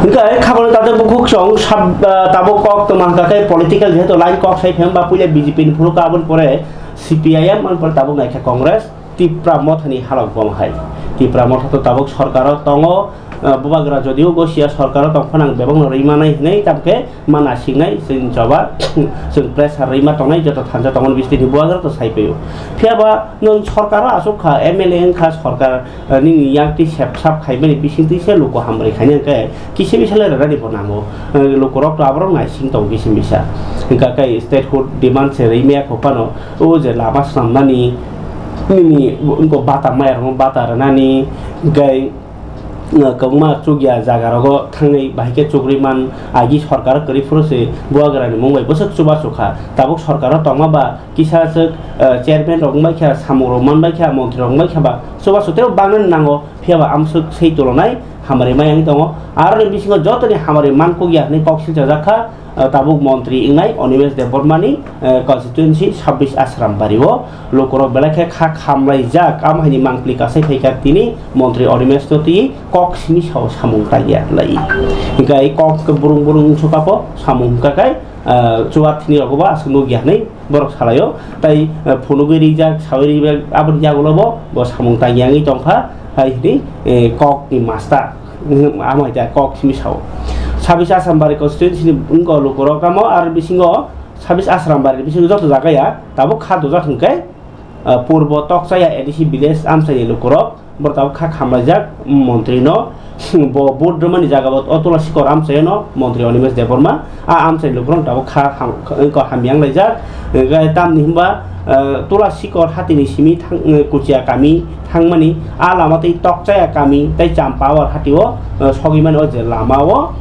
Hingkhe khabangni takhuk song sab, ah, tabuk kok tongma hwnkha khe political, jehetu line kok sai phai hwnba puila B J P ni phuru kha, aboni pore C P I M, aboni pore tabuk naikha Congress. Tipra Mothani halok bom hai. Tipra Motha to tabuk sorkaro tongo, ah, bubagra jodio gosia sorkaro tong phano ang bebakno rwi manai hinwi tamkhe ma nasiknai chwng choba, chwng pressure rwi ma tongnai joto thansa tongmani bisingtwi bubagra to sai paio. Phiya ba nwng sorkaro achuk kha, M L A wng kha, sorkar, ah, nini yang twi sep sap khaimani bisingtwi se luku hamrwi khaina hwnkhe kisa bisa le rwnani bo nango. Ah, lukurok to aborok naising tongo kisa bisa. Hwnkha khe statehood demand se rwi maya kho phano, o je lama swnamnani, nini wngkha bata mayarokno bata rwnani, hwnkhe, uh, kwbangma chukya jagarogo thangwi bahai khe chukrwi man, agi sorkar kwrwi phuru se bubagrani mung bai bwswk chubachu kha. Tabuk sorkaro tongma ba kisa swk, uh, chairman rok wng bai kha, samung rok man bai kha, montri rok wng bai kha ba chubachu tei bangni nango, phiya ba amswk sei tulonai. hamari maya wngwi tongo. Aroni bisingo jotoni hamari mankukya hwnwi kok silchajak kha, ah, tabuk montri wngnai Animesh Debbarmani, eh, constituency sabbish Asrambari o lukurok belai khe kha khamlaijak, amo haini mangpli kasai phaikha tini montri Animesh no twi kok simi sao samung tangya lai. Hinkhe kok burung burung wngsukapo samung hwnkhakai, ah, chuwa thini rogo bo aswk nukya hwnwi borok salaio. Tai, eh, phunugwi rijak, sawi rijak, aboni yagulo bo, bo samung tangya wngwi tongkha, hai hwnwi, eh, kokni master, amo hai kok simi sao. Sabis Asrambari constituency ni wngkha lukurok tamo, ar bisingo sabis Asrambari bisingo joto jaga ya, tabuk kha dojak hwnkhe, eh, Purbo Tokchaya A D C village amchaini lukurok, Borok tabuk kha khamlaijak, mm, montri no, bo vote rwmani jaga bo o Tula Sikor amchaio no montri Animesh Debbarma, a amchai lukurok tabuk kha ham-, ko hamya wnglaijak, hwnkhe tamni hwnba, eh, Tula Sikor hatini simi thang, eh, Kuchia kami thangmani, a lama tei Tokchaya kami tei Champawar hatio, eh, sogwimani o je lama o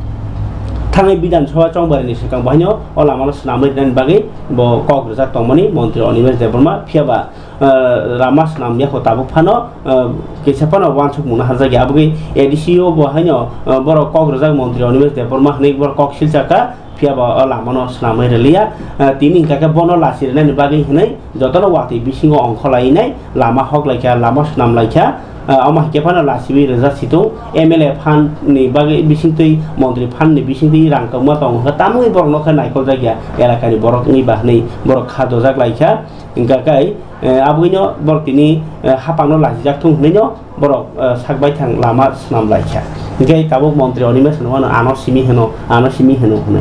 thangwi Bidhan Sabha Chongbarini swkang bo haino o lama no swnamwi rwnani bagwi bo kok rwjak tongmani montri Animesh Debbarma, phiya ba ah, lama swnam yakho tabuk phano, ah, kisa phano uansuk mungna harjak ya. Aboni A D C o bo haino, ah, borok kok rwjak montri Animesh Debbarma hwnwi borok kok silchakha, phiya ba o lama no swnamwi rwliya. Ah, tini hwnkha khe bono lachi rwnani bagwi hwnwi jotono watwi bisingo ongkhor lainai, lama hok laikha, lama swnam laikha. Ah, omo hai khe phano lachiwi rwjak situng M L A fund ni bagwi bisingtwi, montri fund ni bisingtwi rang kwbangma tongo, tamungni borok no khe naikoljakya, elakani borok wngwi ba hwnwi borok kha dojak laikha. Hingka kai, eh, aboni no borok tini, eh, hapang no lachijak thung hwnwi no borok, eh, sak baithang lama swnam laikha. Hingke tabuk montri Animesh hwnwi ano, ano simi hwno, ano simi hwno hwnwi.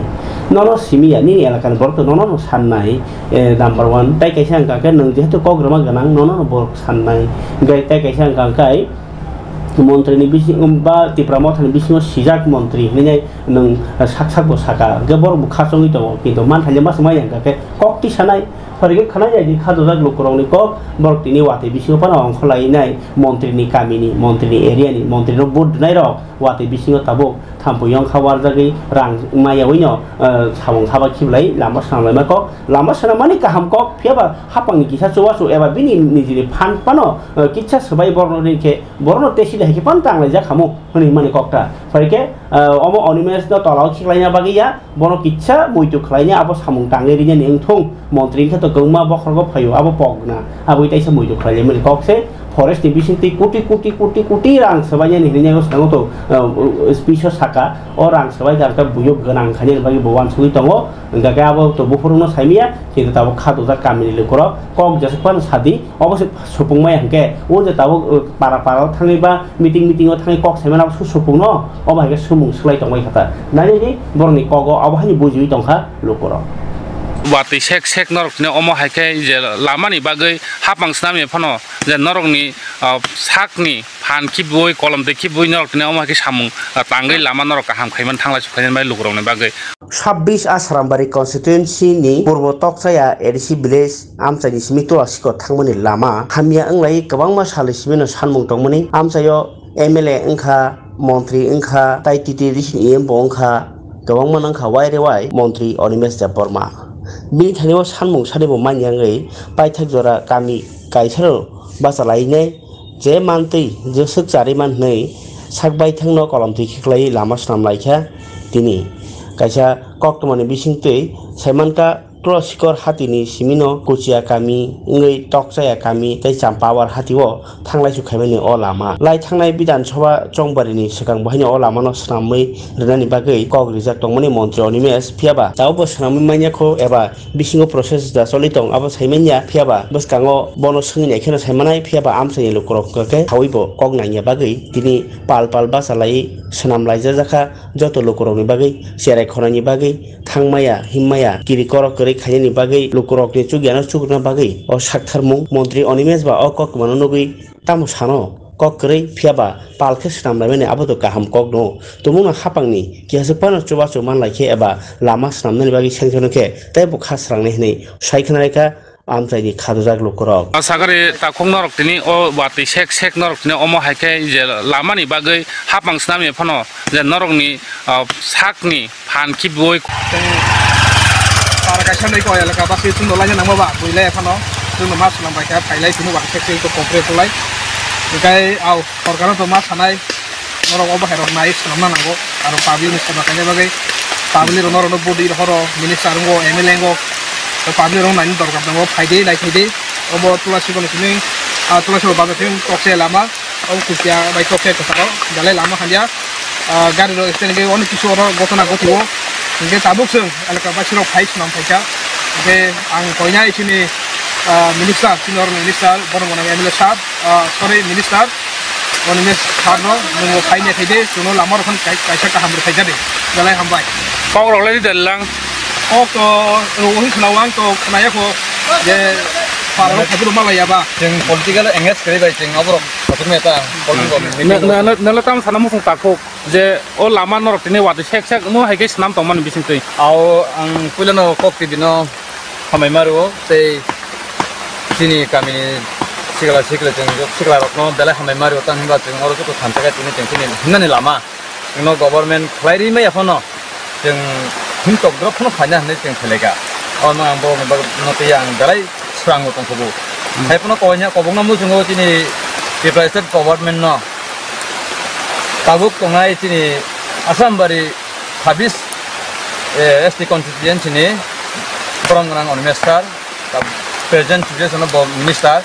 Nono simi ya, nini elakani borok to nono no sannai, eh, number one. Tai kaisa hingka khe nwng jehetu kok rwma gwnang, nono no borok sannai. Hingke tai kaisa hingka kai, montri ni bising ba Tipra Motha ni bisingo sijak montri hwnwi nai nwng sak sak bo saka. Hingke borok bo khachangwi tongo, kintu manthaile masa maya hingka khe kok tisanai. Phai rwgwi khwnai ya di kha dojak lukurokni kok, borok tini watwi bisingo phano ongkhor lainai montrini kamini, montrini area ni, montrino vote rwnairok watwi bisingo tabuk thampui yong kha warjagwi rang maya wino, eh, samung haba khiblai lama swnam laima kok, lama swnam mani kaham kok, phiya ba hapangni kisa chubachu eba bini nijini fund phano, eh, kisa swbai borokno ri khe borokno tesi da hai khe phano tang laijak hamu hwnwi mani kok ta. Phai khe, eh, omo Animesh no tola o khiklaina bagwi ya, bono kisa muitu khlaina abo samung tangwi rinani wngthung, montri wngkhe to kwbangma bokhorok phaio abo pokna, abo taisa muitu khlailaimani kok se forest ni bisingtwi koti koti koti koti rang swbainani hinwi abo swngo to, uh, speech o saka, o rang swbai kha hwnkhe buino gwnang khainani bagwi bo uansugwi tongo, hwnkhe abo to buphurungno saimanya, kintu tabuk kha dojak kamini lukurok kok jesuk phano sadi, obo se supung maya hwnkhe o je tabuk, uh, para para o thangwi ba meeting meeting o thangwi kok saimano abo su supungno obo hai khe sumung swlai tongbai kha ta. Nainani borokni kogo abo haino bujiwi tongkha lukurok. Watwi sek sek norok tini omo hai khe je lamani bagwi hapang swnamya phano je norokni, ah, sakni phan khibwi kolom twi khibwi norok tini omo hai khe samung, ah, tangwi lama norok kaham khaimani thanglai sukhaimani bai lukurokni bagwi. Sabbish Asrambari constituency ni Purbo Tokchaya A D C village amchaini simi Tula Sikor thangmani lama hamya wnglai kwbangma salni simi no sanmung tongmani. Amchaio M L A wngkha, montri wngkha, tai T T D C ni E M bo wngkha, kwbangma wngkha waire wai montri Animesh Debbarma. Bini thani o sanmung sani bo manya wngwi paithak jora kami kaisano bacha lainai. Je mantwi jeswk chariman hwnwi sak baithangno kolom twi khiklaiwi lama swnam laikha tini. Kaisa koktwmani bisingtwi saimankha Tula Sikor hatini simino Kuchia kami wngwi Tokchaya kami tei Champawar hatio thanglaisu khaimani o lama. Lai thangnai Bidhan Sabha Chongbarini swkang bo haino o lamano swnamwi rwnani bagwi kok rijak tongmani montri Animesh, phiyaba tabukbo swnamwi manya kho eba bisingo process da choli tong abo saimanya, phiyaba bwskango bono swngwi nai kheno saimanai, phiyaba amchaini lukurok hwnkhe khawibo kok nangya bagwi tini pal pal bacha laiwi swnam laijajakha joto lukurokni bagwi, cherai khornaini bagwi, thangmaya, himmaya, kiri korok kwrwi khainani bagwi, lukurokni chukyano chukruna bagwi o saktharmung montri Animesh ba o koktwmano nugwi tamo sano kok kwrwi, phiyaba pal khe swnam laimani abo to kaham kok no. Tumungno hapangni kisa phano chubachu manlai khe eba lama swnamnani bagwi sengkhe no khe teibo kha srangnai hwnwi sai khna rikha amchaini khadojak lukurok. Asagari takhuk norok tini o watwi sek sek norok tini omo hai khe je lamani bagwi hapang swnamya phano je norokni, ah, sakni phan khibwi. Tei para kaisa nai ko elaka basi chwngno laina nangma ba builai phano chwngno ma swnam bai kha phailai tini watwi sek sek to kokre tulai. Hinkhe au sorkarno to ma sanai. Norok obo hai rok nai swnamna nango. Aro public ni sema khaina bagwi public rok norok no budi horo minister wngkho M L A wngkho. Public rok naini dorkar tongo, phaidi nai phaidi. Obo Tulasi Bolo simi, ah, Tulasi Bolo bazar simi tokse lama. Obo kuchia bai tokse kwcharo belai lama hamya. Ah, gari rok stand khe onek kisu oro gotona gotio. Hinkhe tabuk chwng elaka basirok phai swnam phaikha. Hinkhe ang koinai chini, ah, minister, senior minister, bono bono M L A sir, ah, sorry, minister, Animesh sir no nwng bo phai nai khaide, chwngno lama rok phano kai-, kaisa kaham rw khaijadi. Belai hambai. Kok rok lai di lang. Kok to rw hin khna wang to khna yakho je para rok phaibo rw malai ya ba. Chwng political engage kwrwi bai chwng oborok kotor meta political. Na, na, na, nala tam sana musung takho. Je o lama norok tini watwi sek sek no hai khe swnam tongmani bisingtwi. Ao ang puilano kok tibino hamai mario tei chini kamini sikla sikla chwng sikla rokno belai hamai mario, tamo hinba chwng oro joto thansa khe tini chwng chini himnani lama chwngno government khlai ri maya phano chwng himtok drop phano phaina hinwi chwng khlaikha. Ono ang borokni bagwi no tei ang belai swrango tongkhubu. Hmm. Hai phano koina kobokno muchungo chini Tripura state government no tabuk tongnai chini Assam bari habis, eh, S T constituency ni borom gwnang Animesh sir, tab-, present situation bo minister,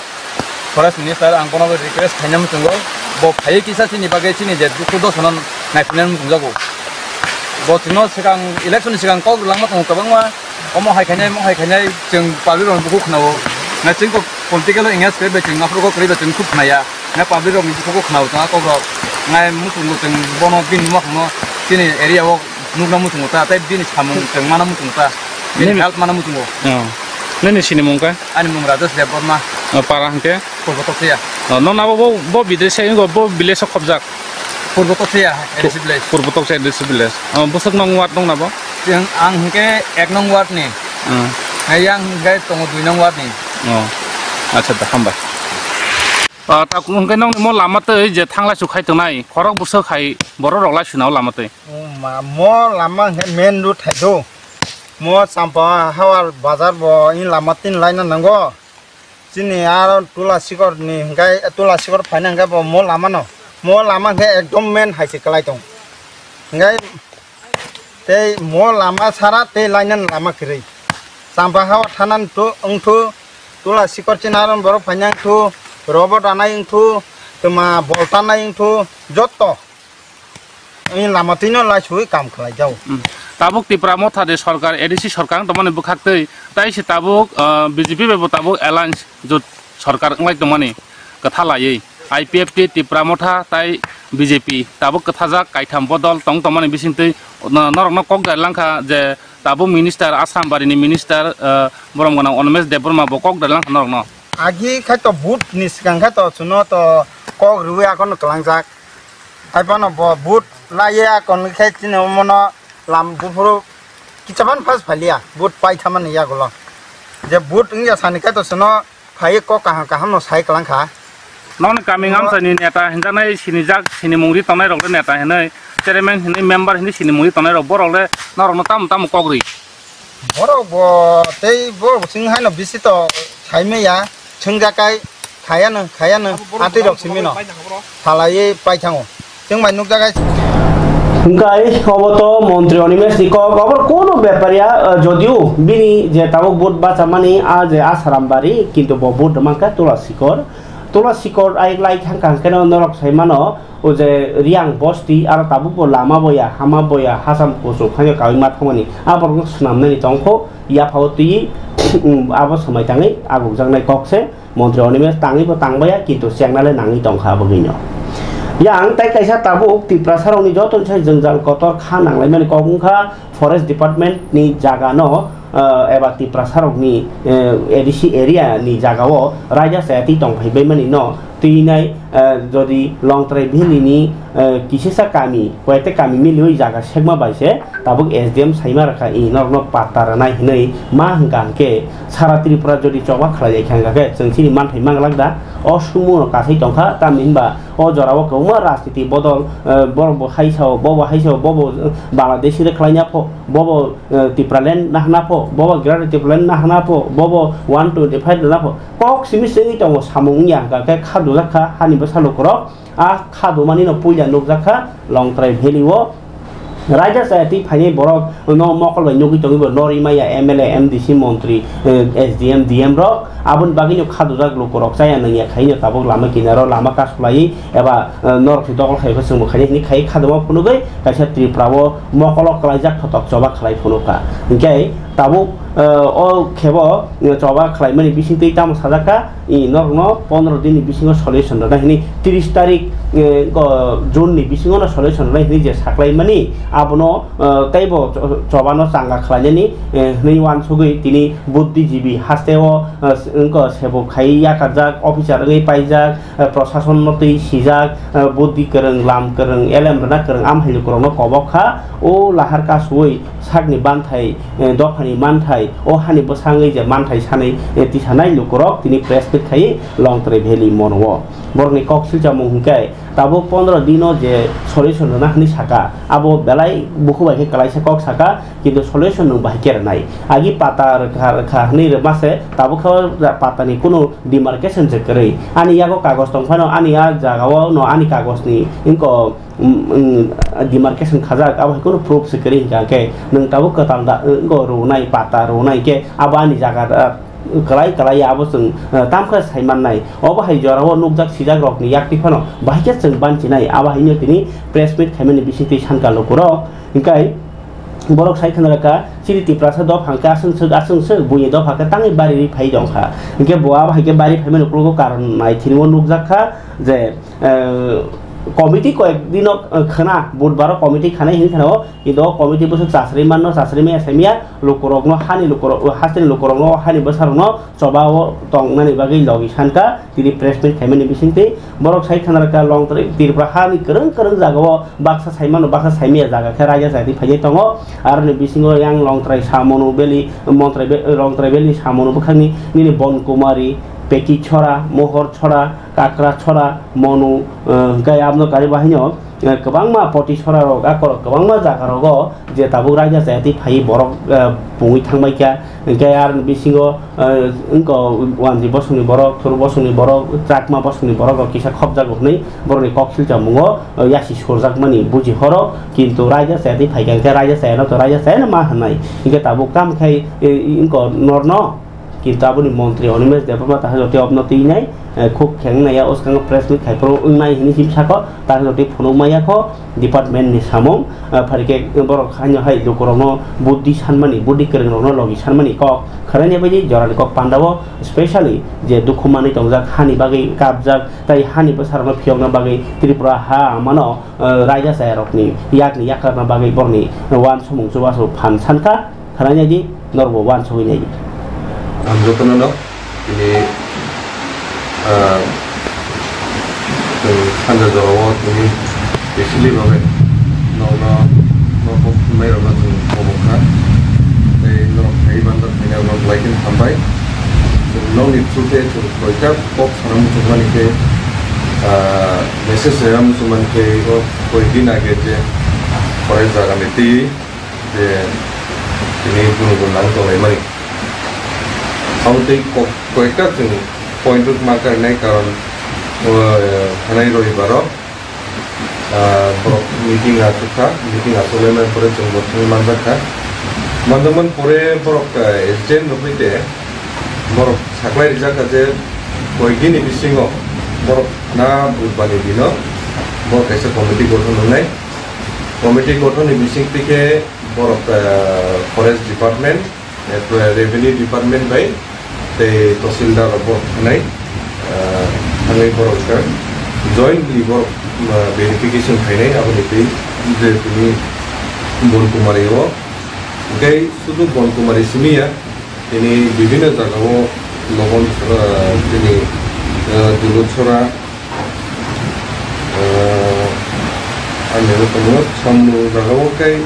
forest minister, ang bono request khaina muchungo, bo phaiwi kisa chini bagwi chini je dukhu dosono naiphinani muchungjago. Bo chwngno swkang, election ni swkang kok rwlangma tongo kwbangma, omo hai khainai, omo hai khainai, chwng public rokni bukhuk khwnao. Na chwng kok political engage khe bai chwng aphuru kok kwrwi bai chwng khub khwnaya. Na public rokni bukhuk khwnao chwng a kok rok. Nai muchungo chwng bono bini nukhungno chini area o nukna muchungo ta, tei bini samung chwng mana muchungo ta. Bini help mana muchungo. Oh. Nini sini mung kha? Ani mung Rajesh Debbarma. Oh, para hwnkhe? Purbo Tokhiya. Oh, nong nabo bo, bo bidre se, bo village o khobjak? Purbo Tokhiya, A D C village. Purbo Tokhiya A D C village. Oh, bwswk nong ward nong nabo? Yang ang hwnkhe ek nong ward ni. Hmm. Yang hwnkhe tongo dui nong ward ni. Oh. Acha da, hambai. Ah, ta hwnkhe nongni mo lama twi je thanglai su khai tongnai, khorok bwswk hai borok rok lai suna o lama twi. Oh, ma, mo lama hwnkhe main road hai do. Mo Champa Hawar bazar bo in lama tin laina nango. Chini aro Tula Sikor ni hwnkhe, Tula Sikor phaina hwnkhe bo mo lama no. Mo lama hwnkhe ekdom main hai se kwlai tong. Hwnkhe tei mo lama sara tei lainani lama kwrwi. Champa Hawar thanan tu wngthu, Tula Sikor chini aro borok phaina wngthu, robot anai wngthu, tuma bolta nai wngthu, jotto. Ani lama twino laisugwi kam khlai jao. Hmm. Tabuk Tipra Motha de sorkar, A D C sorkar wng tongmani bwkhak twi, tai se tabuk, ah, B J P bai bo tabuk alliance jot sorkar wnglai tongmani kwtha laiwi. I P F T, Tipra Motha tai B J P tabuk kwthajak kaitham bodol tong tongmani bisingtwi no-, norokno kok dar langkha je tabuk minister, Asram barini minister, ah, borom gwnang Animesh Debbarma bo kok dar langkha norokno. Agi khai to vote ni swkang khai to chuno to kok rwui akhorno kwlangjak. Haiphano bo vote laiya kon khe chini omono lam buphuru kichaban pass phaliya, vote paithamani yagulo. Je vote wngya sani khe to chwngno phaiwi kok kaham kaham no sai kwlangkha. Nokni kami ngamsani neta hinjaknai sinijak, sinimung ri tongnai rok le neta hinwi, chairman hinwi, member hinwi sinimung ri tongnai rok, borok le norokno tamo tamo kok ri? Borok bo tei borok bo chwng haino bisi to sai maya, chwngjakai khayano, khayano, atwi rok simi no salaiwi paithango. Chwng bai nukjakai. Hwnkhe obo to montri Animesh ni kok, obo kono bepar ya, eh, jodio bini je tabuk vote bachamani a je Asaram bari, kintu bo vote mankha Tula Sikor. Tula Sikor ai lai thang kang keno norok sai mano, o je Riang bosti aro tabuk bo lama boya, hama boya, hasam kuchuk haino kaui ma thangmani, a borok no swnamnani tongkho, yaphao twi, um, abo swmai tangwi agukjaknai kok se. Montri Animesh tangwi bo tangbaya, kintu chengna le nangwi tongkha abogwino. Yang tai kaisa tabuk Tiprasa rokni joto ni sai jwngjal kotor kha nanglaimani kok wngkha forest department ni jaga no, eh, eba Tiprasa rokni, eh, A D C area ni jaga o raida chaya twi tongphai baimani no twi nai, eh, jodi Longtrai Valley ni, eh, kisisa kami, koyekta kami miliwi jaga sekma bai se tabuk S D M saima rwkha, i norokno patta rwnai hinwi ma hwnkha hwnkhe sara Tripura jodi choba khlai lai kha hwnkha khe chwng chini manthai manglak da? O sumuno kasai tongkha, tamni hinba o jorao kwbangma rajniti bodol, eh, borok bo hai sao, bo bo hai sao, bo bo, eh, Bangladeshi rwkhlaina pho, bo bo, eh, Tipraland nahna pho, bo bo Greater Tipraland nahna pho, bo bo one twenty five rwna pho, kok simi simi tongo samung wngya hwnkha khe kha dujak kha hani bwsa lukurok. A kha dumani no puila nukjak kha Longtrai Valley o. Raida chaya twi phainai borok no mokol bai nugwi tongwi bo norwi maya M L A, M D C, montri, eh, S D M, D M rok. Aboni bagwi no kha dujak lukurok chaya nangya khai no tabuk lama kinaro lama kasulai eba, eh, norok si dokol khai khe chwngbo khainai hinwi khai kha duma phunugwi kaisa Tripura o mokolo kwlaijak thotok choba khlai phunukha. Hinkhe tabuk, eh, o khebo, eh, choba khlaimani bisingtwi tamo sajak kha, i norokno pondro din ni bisingo solution rwna hinwi tris tarik, eh, go June ni bisingo no solution rwna hinwi je saklaimani abono, eh, teibo cho-, choba no changa khlainani, eh, hinwi uansugwi tini buddhijibi haste o, eh, s-, wngkha sebo khai yakarjak, officer wngwi paijak, eh, prosason no twi sijak, eh, buddhi kwrwng, lam kwrwng, elem rwna kwrwng, am hai lukurok no kobok kha. O lahar kasui sakni banthai, eh, dophani manthai, o hani bwsangwi je manthai sanai, eh, tisanai lukurok tini press meet khai Longtrai Valley mono o. Borokni kok silchamung hinkhe tabuk pondro dino je solution rwna hinwi saka, abo belai bukhuk bai khe kwlaisa kok saka, kintu solution nwng bahai khe rwnai. Agi pata rwkha rwkha hinwi rwma se tabuk khe o patani kunu demarcation se kwrwi. Ani yago kagoj tong phano ani a jagao no ani kagojni wngkha, mm, mm, demarcation khajak, abo hai kunu proof se kwrwi hinkha khe nwng tabuk kwtal da, wngkha rwnai pata rwnai khe abo ani jaga da, kwlai kwlai abo chwng, eh, tamkhe sai mannai. Obo hai jorao nukjak sijak rokni yaktwi phano bahai khe chwng banchinai. Abo haino tini press meet khaimani bisingtwi sankha lukurok. Hinkhe borok sai khna rwkha, chini Tiprasa dopha hwnkhe aswngswk aswngswk buini dopha khe tangwi bariwi phai tongkha. Hinkhe bo abo hai khe bari phaimani uklogo karon nai thini o nukjak kha je, eh, committee koyek dino, eh, khna, budbaro committee khanai hinwi khna o, kintu o committee bwswk chasri manno, chasri maya sai maya, lukurokno hani lukurok, hasteni lukurokno hani bwsarokno choba o tongnani bagwi logi sankha, tini press meet khaimani bisingtwi borok sai khna rwkha Longtrai Tripura hani kwrwng kwrwng jagao baksa sai mano, baksa sai maya jaga khe raida chaya twi phainai tongo. Aroni bisingo yang Longtrai Samonu Valley, Montrai Be-, Longtrai Valley Samonu bwkhakni nini Bonkumari, Pekichhora, Mohorchhora, Kakrachhora, Monu, eh, hwnkhe aboni kari bahaino, eh, kwbangma Potichhora rok, akorok kwbangma jaga rogo je tabuk raida chaya twi phaiwi borok, eh, pungwi thangbai kha. Hinkhe aroni bisingo, eh, wngkha Wanji bosongni borok, Thuru bosongni borok, Chakma bosongni borok rok kisa khopjago hinwi borokni kok silchamungo, eh, yasi surjakmani buji horo, kintu raida chaya twi phaikha hinkhe raida chayano to raida chayano ma hwnwi. Hinkhe tabuk tamo khai, eh, wngkha norno Kintu aboni montri Animesh Debbarma takhuk jotwi obno twi nai, eh, khuk kheng nai ya, o swkango press meet khai phuru wng nai hwnwi simi sako, takhuk jotwi phunuk maya kho department ni samung, eh, phari khe borok haino hai lukurokno buddhi sanmani, buddhi kwrwng rokno logi sanmani kok khwlaina bagwi jorani kok pandao specially je dukhu manwi tongjak, hani bagwi kapjak, tai hani bwsarokno phiyokna bagwi Tripura ha amano, eh, raida chayarokni yakni yakarna bagwi borokni uansukmung chubachu phan sankha. Khwlainai di, norokbo uansugwi nai di. Ang jotono no tini, ah, chwng sanja jorao tini specially bagwi norokno, norokno phunuknai rokno chwng kobok kha. Tei norok phaiwi bandar phainai rokno belai kheno hambai. Chwng nokni through khe chwng koita kok sana muchungmani khe, ah, message rwna muchungmani khe o koi din age je forest jaga ni twi je tini guru guru nang tonglaimani. Abo tei kok-, koyekta chwng point rok ma karinai karon, o, thanai roibaro, ah, borok meeting achukha, meeting achuknai pore chwng bo thangwi manjakha. Manjakmani pore borok, ah, agent rok bai de borok saklai rijak kha je koyekdini bisingo borok na budbani dino borok kaisa committee gothon wngnai. Committee gothon ni bising twi khe borok, eh, forest department, eh, revenue department bai tei tahsildar rok borok thanai, eh, thangwi borok khe jointly borok, eh, verification khainai aboni twi je tini Bonkumari o. Tei sudu Bonkumari simi ya, tini bibhinno jagao Lobon, eh, tini, eh, Duluchora, eh, ani aro tongo Samnu jagao kei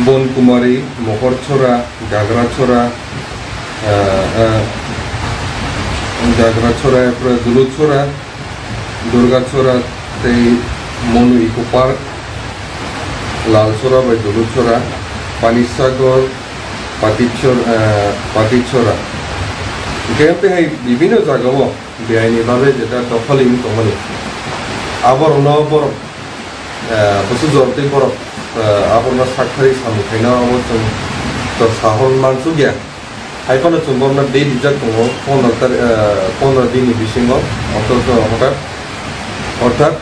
Bonkumari, Mokorchora, Gagrachora, eh, eh, Gagrachora, epre Duluchora, Durgachora tei Monu Eco Park, Lalchora bai Duluchora, Panisagar, Patichor-, eh, Patichora. Hingke tei hai bibhinno jagao beaini babe jeta dokholi wng tongmani. Aborokno borok, eh, bwswk jora tei borok, eh, aborokno sak thari samung khaino abo chwng to sahor mansukya. Hai phano chwng bohrokno date rijak tongo pondro tari-, eh, pondro dinni bisingo, othocho hothat, orthat,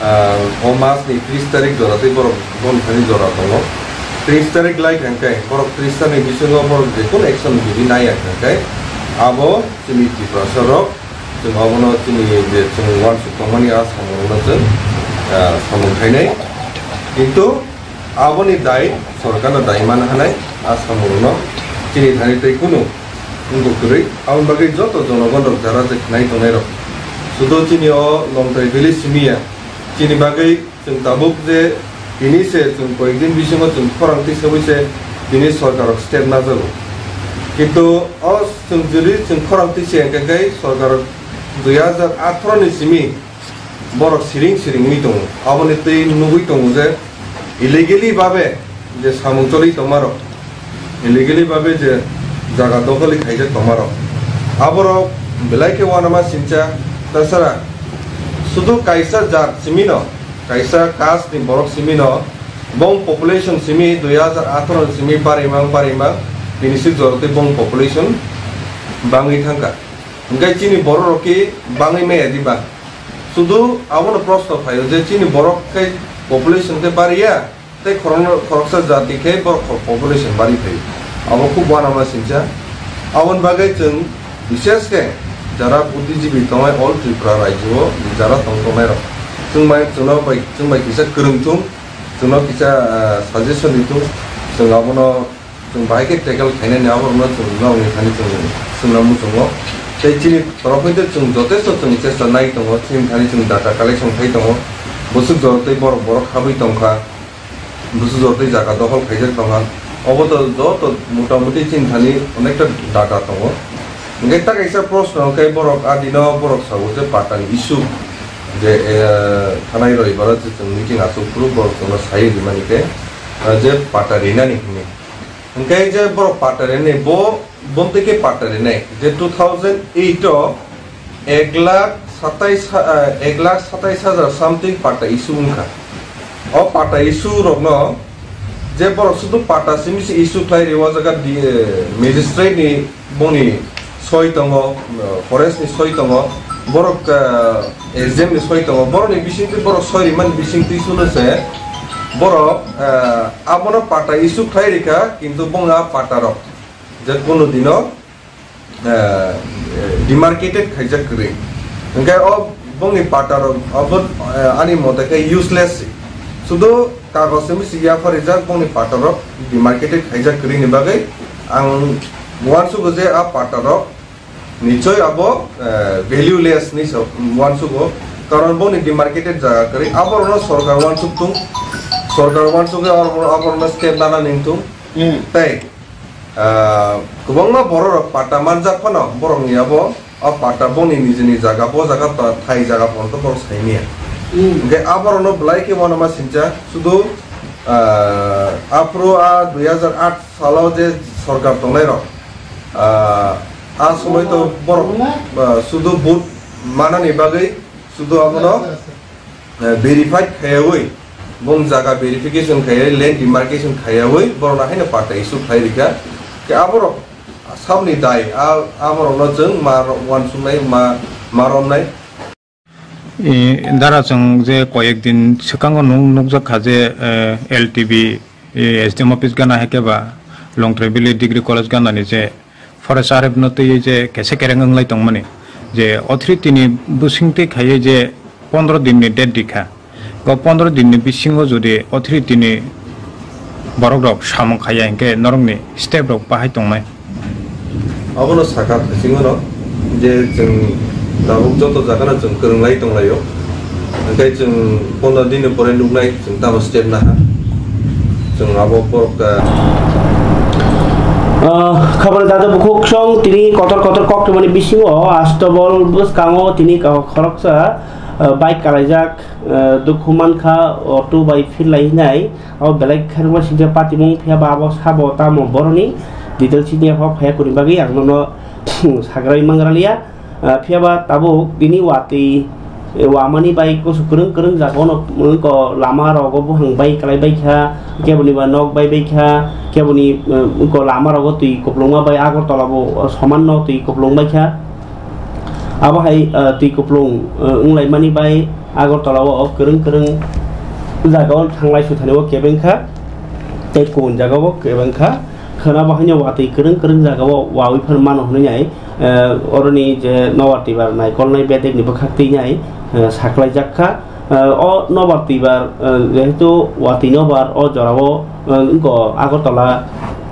eh, o masni tris tarik jora tei borok bono thani jora tongo. Tris tarik lai thangkhe borok tris tarik bisingo borok jekunu action bidi naiya thangkhe abo chini Tiprasarok chwng abono chini je chwng uansuk tongmani a samungrokno chwng, ah, samung khainai. Kintu aboni dai sorkarno dai man hanai a samungrokno chini thani tei kunu wngkuk kwrwi. Aboni bagwi joto jonogonrok jara je khnai tongnairok sudo chini o Longtrai village simi ya, chini bagwi chwng tabuk je tini se chwng koyekdin bisingo chwng khorang tisaui se tini sorkarrok step najago. Kintu o chwng jodi chwng khorang tisa hwnkhe khe sorkarrok dui hajar atharo ni simi borok siring siring wngwi tongo. Aboni twi nugwi tongo je illegally babe je samung choli tongmarok, illegally babe je jaga dokholi khaijak tongmarok, aborok belai khe uanama sincha. Tasara sudu kaisa jat simino, kaisa caste ni borok simino, bong population simi dui hajar atharo ni simi barimang barimang, tini si jorotwi bong population bangwi thangkha. Hwnkhe chini borok rok ki bangwi maya diba? Sudu abono proshno phaio je chini borok khe population khe bariya, tei khorokno, khoroksa jati khe borok khor-, population bari phaio. Abo khub uanama sincha. Aboni bagwi chwng bishesh khe jara buddhijibi tongnai all Tripura rajyo o jara tong tongnai rok, chwng bai, chwngno bai, chwng bai kisa kwrwng thung, chwngno kisa, ah, suggestion di thung, chwng abono chwng bahai khe tackle khainani aborokno chwng norokni thani chwng swngna muchungo. Tei chini torof hwnkhe chwng jotesto chwng chesta nai tongo, chini thani chwng data collection khai tongo. Bwswk jorotwi borok borok habwi tongkha, bwswk jorotwi jaga dokhol khaijak tongkha. Obo to joto motamuti chini thani onekta data tongo. Hwnkhe ta kaisa proshno hwnkhe borok a dino borok sago je patani issue je, eh, thanai roibaro je chwng meeting achuk phuru borok chwngno sai rimani khe, eh, je pata rinani hwnwi. Hwnkhe je borok pata rinai, bo, bo twi khe pata rinai. Je two thousand eight o ek lakh satais ha-, eh, ek lakh satais hajar something pata issue wngkha. O pata issue rokno je borok sudu pata simi se issue khlai rio, o jaga di, eh, magistrate ni boni soi tongo, eh, forest ni soi tongo, borok, eh, S D M ni soi tongo, borok ni bisingtwi borok soi rimani bisingtwi suno se borok, eh, abono pata issue khlai rikha, kintu bongni a pata rok je kunu dino, eh, demarcated khaijak kwrwi. Hwnkhe o bongni pata rok abo, eh, ani mote khe useless se. Sudu kagoj se misi yapharijak bongni pata rok demarcated khaijak kwrwi ni bagwi ang uansugo je a pata rok nichoi abo, eh, valueless ni so uansugo, karon bongni demarcated jaga kwrwi. Aborokno sorkar uansuk tung, sorkar uansugwi abo, aborokno step nana ning tung. Hmm. Tei, ah, kwbangma borok rok pata manjak phano borokni abo, o pata bongni nijini jaga, bo jaga ta-, thai jaga phano to borok saimanya. Hmm. Hwnkhe aborokno belai khe uanama sincha, sudu, ah, aphuru a dui hajar aat salo je sorkar tongnai rok, ah, a somoi to borok, ah, sudu vote manani bagwi sudu abono, eh, verified khaiyaui, bong jaga verification khaiyaui, land demarcation khaiyaui, borokno haino pata issue khlai rikha. Khe aborok saboni dai, a, aborokno chwng ma ro-, uansuknai, ma, ma romnai. I, dara chwng je koyek din swkango nuk-, nukjak kha je, eh, L T B, eh, S D M office gana hai khe ba Longtrai Valley Degree College gana ni je Forest R F no twiwi je kese kereng wnglai tongmani, je authority ni bwswngtwi khaiwi je pondro din ni date rikha. Go pondro din ni bisingo jodi authority ni borok rok samung khaiya hinkhe norok ni step rok bahai tongnai. Abono sakha bisingo no je chwng tabuk joto jaga no chwng kwrwng lai tong laio. Hwnkhe chwng pondro din ni pore nuknai chwng tamo step naha. Chwng abo borok, ah, Ah, khabor dada bukhuk song tini kotor kotor kok tongmani bisingo Astabol bwskango tini ka-, khoroksa, ah, bike kalaijak, ah, dukhu mankha, auto bai phirlai hinai. Abo belai khe rwma singcha patimung, phiya ba abo sabo tamo boroni detail sini hok phaya kuni bagwi ang nono sagraiwi mangraliya. Ah, phiya ba tabuk bini watwi wamani bai kusu kwrwng kwrwng jagao no, mm, ko lama rogo buphang bai kwlai bai kha, keboni ba nok bai bai kha, keboni, mm, ko lama rogo twi kupulungma bai Agartala bo soman no twi kupulung bai kha. Abo hai, eh, twi kupulung, eh, wnglaimani bai Agartala o kwrwng kwrwng jagao thanglai suthani o kebeng kha, tei kubun jagao kebeng kha. Khwna bo haino watwi kwrwng kwrwng jagao wawi phano mano hwnwi nai, eh, oroni je nobar twibar naikolnai bedekni bwkhak twi nai, eh, saklaijak kha. Eh, o nobar twibar, eh, jehetu watwi nobar o jorao, eh, wngkha Agartala,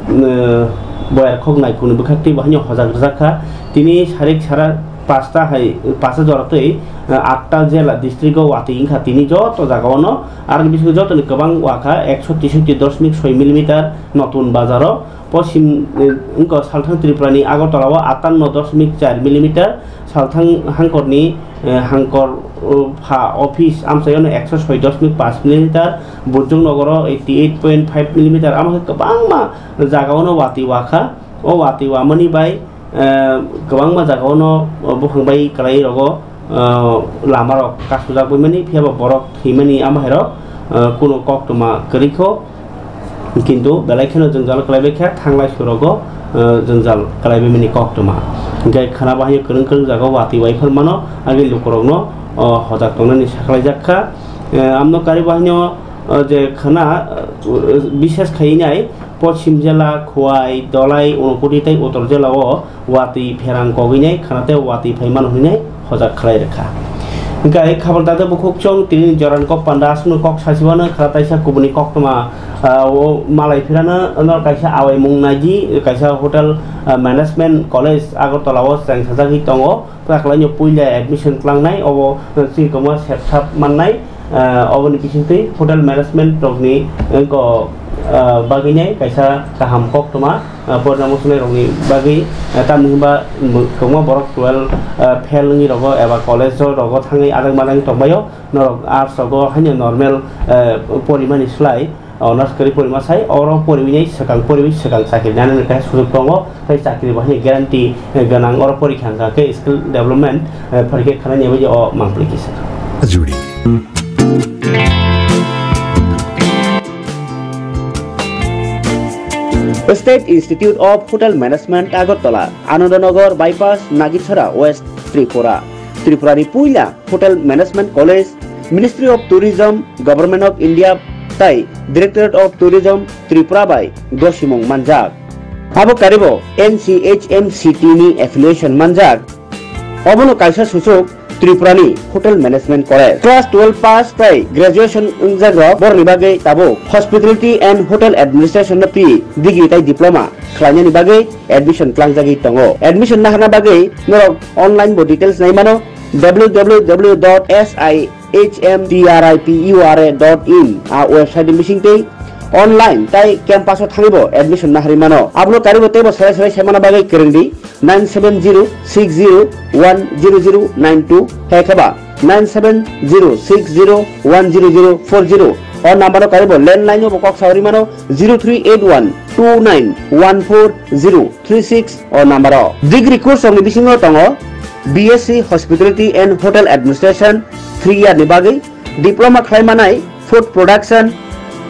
eh, Boyarkhok Naikhungni bwkhak twi bo haino hojak rwjak kha. Tini sarik sara pasta hai, pasta jora twi, eh, atta jela district o watwi wngkha tini joto jagao no. Aroni bisingo jotoni kwbang wakha ekso teishoti dosmik soi millimeter Notun Bazaro. Poschim, eh, wngkha salthang Tripurani Agartala o atanno dosmik char millimeter, salthang hangkorni, eh, hangkor, oh, pha office amchaiono ekso soi dosmik paanch millimeter, Bujong Nogoro eighty eight point five millimeter, amo khe kwbangma jagao no watwi wakha. O watwi wamani bai, eh, kwbangma jagao no buphang bai kwlai rogo, eh, lama rok kasujak bai mani, phiya ba borok thwi mani, amo hai rok, eh, kuno koktwma kwrwi kho. Kintu belai kheno jwngjal kwlaibai kha, thanglai surogo, eh, jwngjal kwlaibai mani koktwma. Hinkhe khwna bahai kwrwng kwrwng jagao watwi wai phano mano, agini lukurokno, oh, hojak tongnani saklaijak kha. Eh, amno kari bahaino, oh, je khwna, eh, bishes khai nai Poschim jela, Khowai, Dholai, Unakoti tei Uttor jela o watwi pherang kogwinai khwna tei watwi phaimano hwnwi hojak khlai rwkha. Hwnkhe khabal dada bukhuk chwng tini joran kok panda aswkno kok sasiwano khwna taisa kubuni koktwma, ah, o malai phirano no kaisa awaimung naidi kaisa hotel, ah, management college Agartala o chengsajagwi tongo. Taklaino puila admission klangnai obo, ah, chini kwma sepsap mannai. Ah, oboni bisingtwi hotel management rokni, eh, ko, ah, bagwinai kaisa kaham koktwma, ah, porina muchunai rokni bagwi, ah, tamni hwnba kwbangma borok twelve, ah, fail wngwi rogo eba college o rogo thangwi adang madang tongbaio, norok arts rogo haino normal, eh, porimani slai honours kwrwi porima sai oro poriwi swkang poriwi swkang chakri nanani kaisa sujuk tongo. Tei chakri bo hai guarantee, eh, gwnang, oro porikha hwnkha khe skill development, eh, pharikhe khwlainai bai o mangpili kisa. Juri. State Institute of Hotel Management, Agartala, Anandanagar Bypass, Nagitchara, West Tripura. Tripura ni puila Hotel Management College, Ministry of Tourism, Government of India tai Directorate of Tourism Tripura bai gosimung manjak. Abo karibo N C H M C T ni affiliation manjak. Obono kaisa suchuk Tripura ni Hotel Management College. Class twelve pass tai graduation wngjak rok borokni bagwi tabuk Hospitality and Hotel Administration no P degree tai diploma khlainani bagwi admission tlangjagwi tongo. Admission naharna bagwi norok online bo details nai mano, W W W dot S I H M T R I P U R A dot in a website ni bisingtwi online tai campus o thangwi bo admission naharwi mano. Abono karibo teibo serai serai saimana bagwi kwrwng di nine seven zero six zero one zero zero nine two hai khe ba nine seven zero six zero one zero zero four zero. O number o karibo landline o bo kok sawi mano zero three eight one two nine one four zero three six o number o. Degree course rokni bisingo tongo B S C Hospitality and Hotel Administration three year ni bagwi, diploma khlai manai Food Production,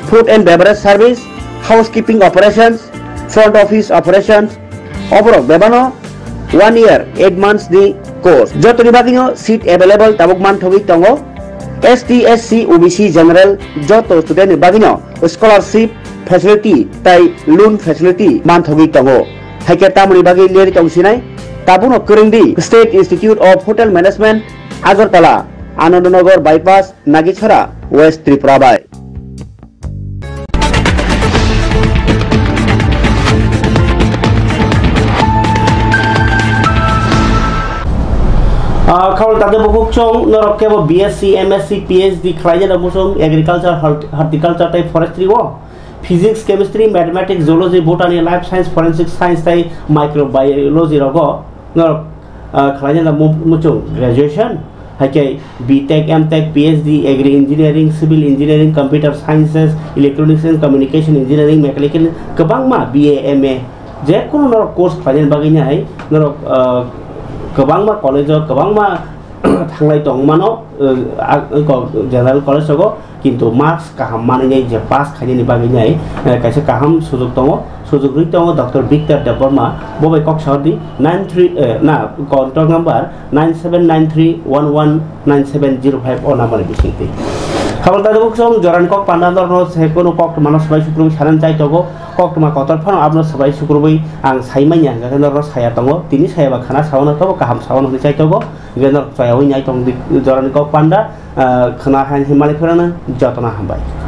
Food and Beverage Service, Housekeeping Operations, Front Office Operations, oborok bebano one year eight months ni course. Jotoni bagwino seat available tabuk manthogwi tongo. S T, S C, O B C, General joto student ni bagwino scholarship facility tai loan facility manthogwi tongo. Haikhe tamoni bagwi leri tongsinai? Tabukno kwrwng di State Institute of Hotel Management, Agartala, Anandanagar Bypass, Nagitchara, West Tripura bai. Ah, khabal tade bukhuk chong norok kebo B S C, M S C, P H D khlainai rok muchung agriculture, hort-, horticulture tei forestry o, physics, chemistry, mathematics, zoology, botany, life science, forensic science tei microbiology rogo norok, ah, khlainai rok mu-, muchung graduation, haikhe B Tech, M Tech, P H D, Agri Engineering, Civil Engineering, Computer Sciences, Electronics and Communication Engineering, Mechanical, kwbangma B A, M A, je kunu norok course khlainani bagwi nai norok, ah, kwbangma college o, kwbangma thanglai tongmano, eh, a-, ko-, general college rogo, kintu marks kaham manwi je pass khainani bagwi nai, eh, kaisa kaham sujuk tongo, sujuk rwi tongo Doctor Victor Debbarma, bo bai kok sahordi nine three, eh, na, contact number nine seven nine three one one nine seven zero five o number ni bisingtwi. Khabal taduk song jorani kok panda norno se kono kok mano swbai sukrubwi sanan chai togo, kok tuma kotor phano abno swbai sukrubwi ang sai manya hwnkha khe norno saya tongo, tini saya ba khana saono tobo kaham saono hwnwi chai togo, hwnkhe norok chayawi nai tong di jorani kok panda, ah, khna hai himali phirano jotono hambai.